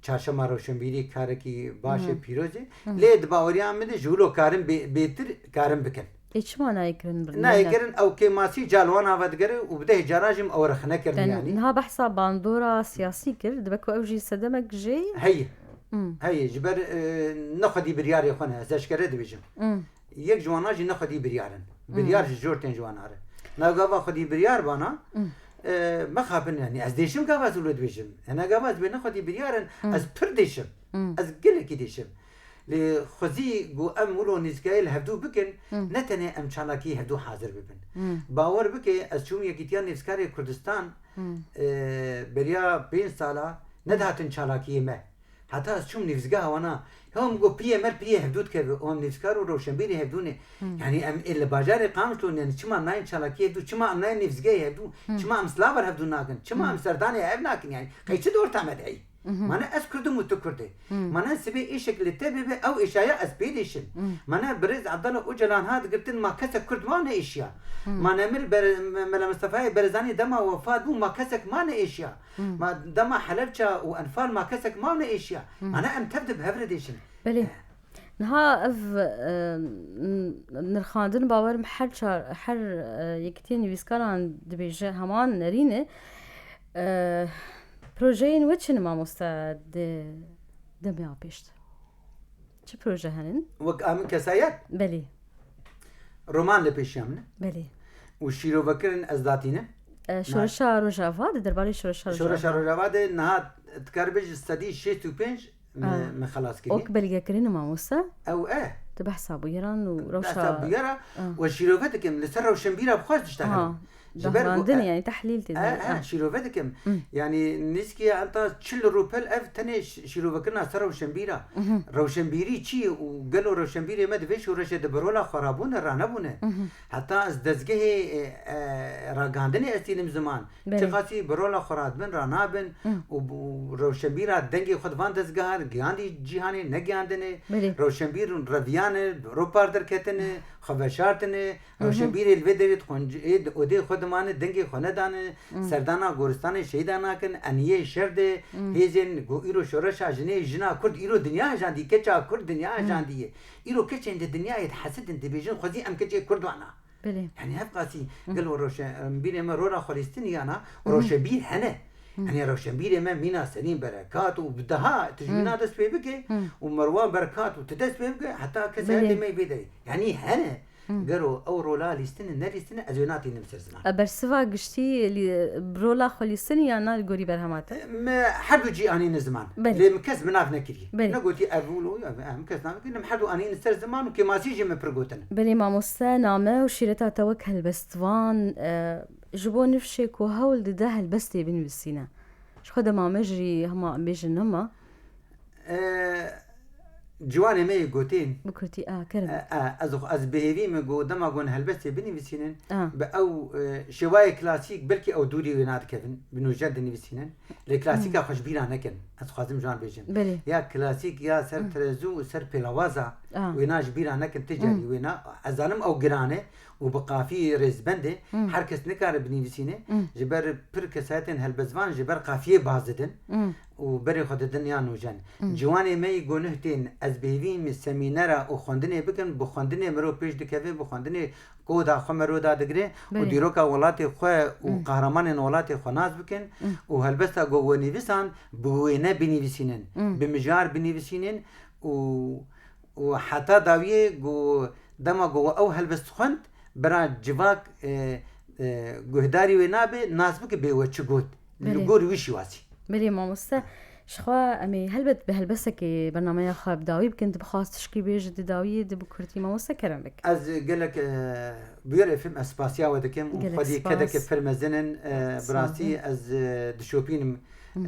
Çarşema Rewşenbîrî karekî baş e, Hmm. pîroz e. Hmm. Lê di baweriya min de ji wilo karin bê-, bêtir karin bikin. Ê çima nayê kirin bir-, Nayê nayê kirin, ew kêmasî ca li wan ava digere û bi dehê cara jî min ew rexne kirin Te yanî. niha behsa bandora siyasî kir, dibe ku ew jî sedemek jê ye? Heye. Hmm. Heye, ji ber, e, ne xwedî biryarê xwe ne, ez eşkere dibêjim. Hmm. Yek ji wana jî ne xwedî biryar in. Hmm. Biryar ji jor tên ji wana re. Na gava xwedî biryar bana, Hmm. e, mexabin yanî, ez dêşim gava ez wilo dibêjim. Hene gava ez bê ne xwedî biryar in, Hmm. ez pir dêşim. Hmm. Ez gelekî dêşim. Lê xwezî ku em wilo nîzikayê li hevdû bikin, Hmm. ne tenê em çalakî hevdû hazir bibin. Hmm. Bawer bike, ez çûm Yekîtiya Nivîskarê Kurdistan, Hmm. e, beriya pênc sala nedihatin çalakiyê me. Heta ez çûm nivîzgeha wana, hew min got, "Piriyê me, piriyê hevdû dikeve." Û em nivîskar û rewşenbîrê hevdû ne. Hmm. Yanî em ê li bajarê Qamişlo ne, çima nayên çalakiyê hevdû, çima em nayên nivîzgehê hevdû, Hmm. çima em silav ber hevdû nakin, çima Hmm. em serdanê hev nakin, yanî qey çi di orta me de heye? Mhm. Mane ez Kurd im û tu Kurd î. Hmm. Mane sibê êşek li te bibe, ew êşaya ez pê dêşim. Hmm. Mane birêz Abdullah Ocalan hat girtin, ma kesek Kurd ma neêşiya. Hmm. Mane Mir Ber-, Me-, Mela Mistefayê Barzanî dema wefat bû, ma kesek ma neêşiya. Hmm. Ma dema Helebça û Enfal ma kesek ma neêşiya. Hmm. Mane em tev de bi hev re dêşin. Belê. Eh. Niha ev, e, n-, nirxandin bawerim her çar, her, e, yekîtiyên nivîskaran dibêje heman nerîn e. E, projeyên we çi ne mamoste di demê a pêş de? Çi proje henin? Wek a min kesayet? Belê. Roman li pêşiya min e. Belê. Û şîrovekirin ez datînim. E, Na- Şoreşa Rojava, di derbarê Şoreşa Rojava. Şoreşa Rojava de niha dikare bêje sedî şêst û pênc me, Ah. me xelas kiriye. Ok belgekirin mamoste? Ew e. Di behsa bûyeran û Behsa rewşa bûyera Ah. we şîrove dikim, li ser rewşenbîra bi xwe ez diştexelim. Ah. Ji ber ku, Daxwandinê, e, yanî tehlîl tê e, de. e, şîrove dikim. Yanî nêzîkî heta çil rûpel ev tenê ş-, şîrovekirin ser rewşenbîra. Rewşenbîrî çi ye û gelo rewşenbîrê me di vê şoreşê de bi rola xwe rabûne, ranebûne. Heta ez dezgehê, e, e, ragihandinê ez tînim ziman. Belê. Çiqasî bi rola xwe radibin, ranabin û, û rewşenbîra dengê xwe di van dezgehan giyandî cîhanê, negiyandine. Belê. Rewşenbîr reviyane, ropar derketine, xwe veşartine. Rewşenbîrê li vê derê dixwin, ê, odê xwe dimane, dengê xwe nedane, serdana goristanê şehîda nakin, eniyê şer de, hêzên ku îro şoreşa jinê, jina Kurd îro dinya hejandî, keça Kurd dinya hejandî ye. Îro keçên di dinyayê dihesidin, dibêjin xwezî em keçê Kurd wana. Belê. Yanî hevqasî gelo rewşenbîrê me rola xwe lîstin yana, rewşenbîr hene. Yanî rewşenbîrê me mîna Selîm Berekat û bi daha tijmîna dest pê bike û Merwan Berekat û tu dest pê bike, heta kesê Belê. Hete me vê derê. Yanî hene. Gero ew rola lîstine, nelîstine, ez wê natînim ser ziman. E, bersiva giştî lî-, rola xwe lîstin ya na li gorî berhema te? Me her du cî anîne ziman. Belê. Lê min kes bi nav nekiriye. Belê. Negotî ev wilo ya, em kes nav nekiriye. Em her du anîne ser ziman û kêmasî jî me pir gotin. Belê mamoste, name û şîreta te wek helbestvan, e, ji bo nifşê ku hewl dide helbestê binivîsîne. Ji xwe dema me jî hema em bêjin hema. E, ciwanê me yê gotin. Bi kurtî, a, kerem. E, e, ez, ez bi hêvî me got, dema gon helbestê binivîsînin, A. bi ew, e, şêwayê klasîk, belkî ew dûrî wê nadikevin, bi nûjen dinivîsînin. Lê klasîka xwe ji bîra nekin. Ez xwazim ji wan bêjim. Belê. Ya klasîk, ya ser terezû û ser pêlawaza A. wêna ji bîra nekin, ti carî wêna. Ez zanim ew giran e û bi qafî rêzbend e. Her kes nikare binivîsîne. Ji ber pir kesayetên helbestvan ji ber qafiyê baz didin. Û berê xwe didin ya nûjen. Ciwanê me yî guneh tên, ez bi hêvî me semînera û xwendinê bikin, bi xwendinê mirov pêş dikeve, bi xwendinê koda xwe mero dadigire û Belê. dîroka welatê xwe û qehremanên welatê xwe nas bikin û helbesta ku we nivîsan bi wêne binivîsînin, bi mijar binivîsînin û, û heta dawiyê ku dema ku we ew helbest xwend, bira civak, e, e, guhdarî wê nabe, nas bike bê we çi got. Li Belê. gor wî şîwasî. Belê mamoste. Ji xwe em ê helbet bi helbestekê bernameya xwe bi dawî bikin. Tu bixwaz tişkî bêje di dawiyê de bi kurtî mamoste kerem bik. Ez gelek, e, bûyer F M ez spasiya we dikim û Gelek xwedî spas. kedeke pir mezin in, e, Sağ bi rastî olun. ez, e, dişopînim,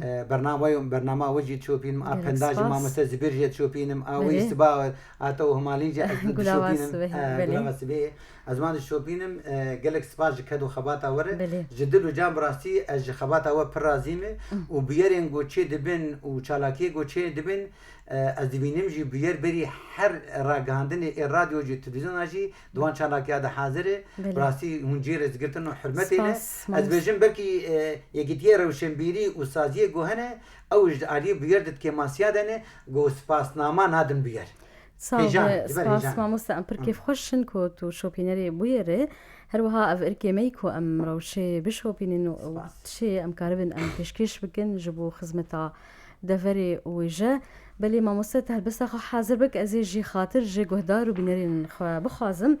e, bernama, bernama we jî dişopînim, a Gelek penda jî spas. mamoste Zibêr jî dişopînim, a wê Belê. siba, a te û Himalîn jî ez Gulava dişopînim, sibê, e, belê. gulava sibê. Ez wan dişopînim, e, gelek spas ji ked û xebata we re. Belê. Ji dil û can bi rastî ez ji xebata we pir razî me û bûyerên ku çê dibin û çalakiyê ku çê dibin, e, ez dibînim jî bûyer berî her ragihandinê ê radyo jî televîzyona jî di wan çalakiya de hazir e. Belê. Bi rastî hûn cê rêzgirtin û hurmetê ne. Spas, Ez mamoste. bêjim belkî, e, yekîtiyê rewşenbîrî û saziyê ku hene, ew ji aliyê bûyer de di kêmasiya de ne, ku spasnama nadin bûyer. Sağ ol, Hêjan, ji ber spas hêjan. mamoste, em pir Hı. kêfxweş in ku tu şopînerê bûyerê. Her wiha ev irkê me yî ku em rewşê bişopînin û, û Spas. tişê em karibin em pêşkêş bikin ji bo xizmeta deverê û wêje. Belê mamoste, tu helbesta xwe hazir bik, ez ê jî xatir ji guhdar û bînerên xwe bixwazim.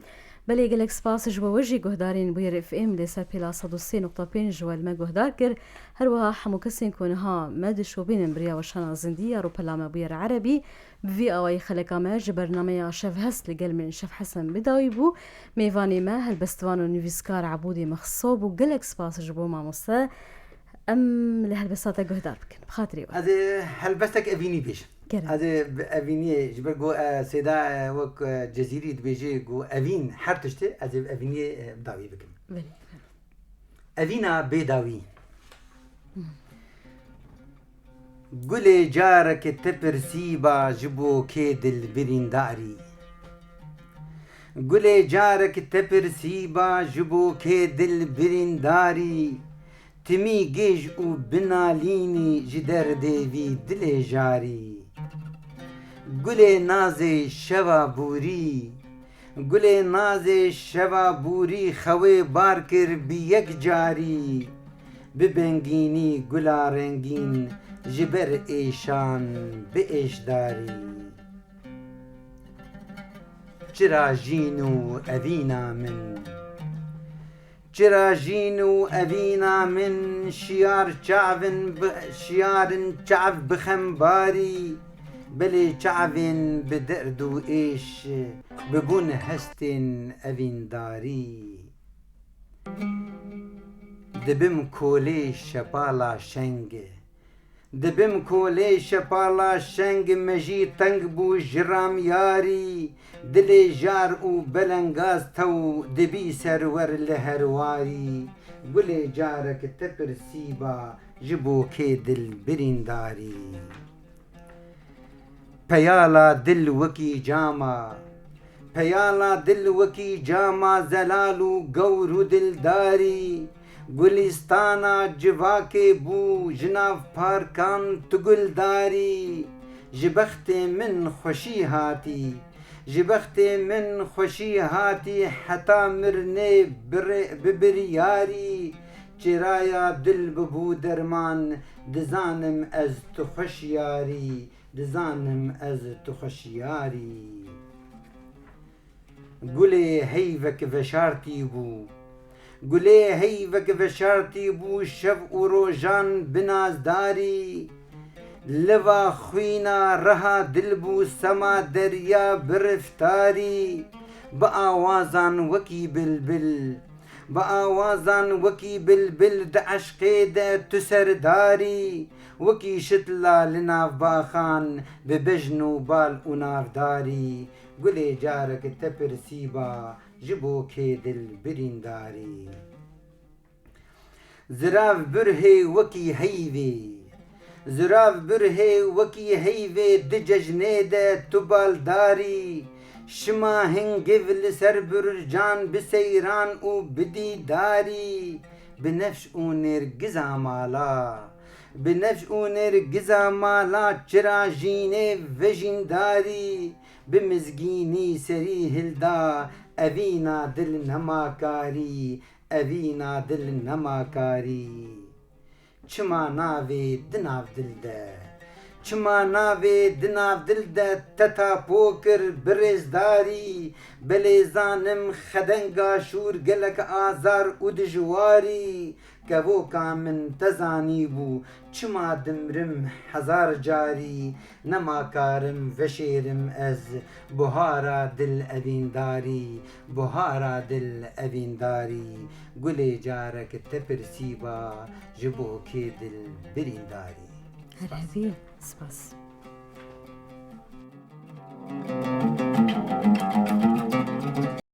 Belê gelek spas ji bo we jî guhdarên Bûyer F M lê ser pêla sed û sê nokta pênc ji we li me guhdar kir. Her wiha hemû kesên ku niha me dişopînin bi riya weşana zindî ya rûpela me Bûyer Erebî. Bi vî awayî xeleka me ji bernameya Şev Hest li gel min Şev Hesen bi dawî bû. Mêvanê me helbestvan û nivîskar Ebûdê Mexsob û gelek spas ji bo mamoste. Em li helbesta te guhdar bikin. Bi xatirê we. Ez ê helbestek evînî bêjim. Kerem. Ez ê bi evîniyê, ji ber ku, e, Seyda, e, wek, e, Cezîrî dibêje ku evîn her tişt e, ez ê bi evîniyê, e, bi dawî bikim. Belê. Evîna bêdawî. Gulê careke te pirsîba ji bo kê dil birîndarî. Gulê careke te pirsîba ji bo kê dil birîndarî. Timî gêj û binalînî ji derdê vî dilê jarî. Gulê nazê şeva bûrî. Gulê nazê şeva bûrî xewê bar kir bi yek carî, bi bengînî gula rengîn ji ber êşan bi êşdarî. Çira jîn û evîna min. Çira jîn û evîna min şiyar çavin bi, şiyar in çav bi xembarî, belê çavên bi derd û êş bibûn hestên evîndarî. Dibim kolê şepala şeng. Dibim kolê şepala şeng, me jî teng bû ji ramyarî. Dilê jar û belengaz tew dibî serwer li herwarî. Gulê carek te pirsîba ji bo kê dil birîndarî. Peyala dil wekî cama, peyala dil wekî cama zelal û gewr û dildarî. Gulîstana civakê bû ji nav parkan tu guldarî. Ji bextê min xweşî hatî, ji bextê min xweşî hatî heta mirinê birê-, bi biryarî. Çiraya dil bibû derman, dizanim ez tu xweşiyarî, dizanim ez tu xweşiyarî. Gulê heyvek veşartî bû. Gulê heyvek veşartî bû, şev û rojan bi nazdarî. Liva xwîna reha dil bû, sema derya bi riftarî. Bi awazan wekî bilbil, bi awazan wekî bilbil di eşqê de tu serdarî. Wekî şitla li nav baxan bi bejn û bal û navdarî. Gulê carek te pirsîba ji bo kê dil birîndarî. Zirav burhê wekî heyvê, zirav burhê wekî heyvê di cejnê de tu baldarî. Şima hingiv li ser burcan bi seyran û bi dîdarî. Bi nefş û nêrgiza mala, bi nefş û nêrgiza mala çira jînê vejîndarî. Bi mizgînî serî hilda, evîna dil nemakarî, evîna dil nemakarî. Çima navê di nav dil de, çima navê di nav dil de te tapo kir bi rêzdarî? Belê zanim xedenga şûr gelek azar û dijwarî. Kevoka min te zanîbû, çima dimrim hezar carî. Nema karim veşêrim ez buhara dil evîndarî, buhara dil evîndarî. Gulê carek te pirsîba ji bo kê dil birîndarî. Her hebî, spas.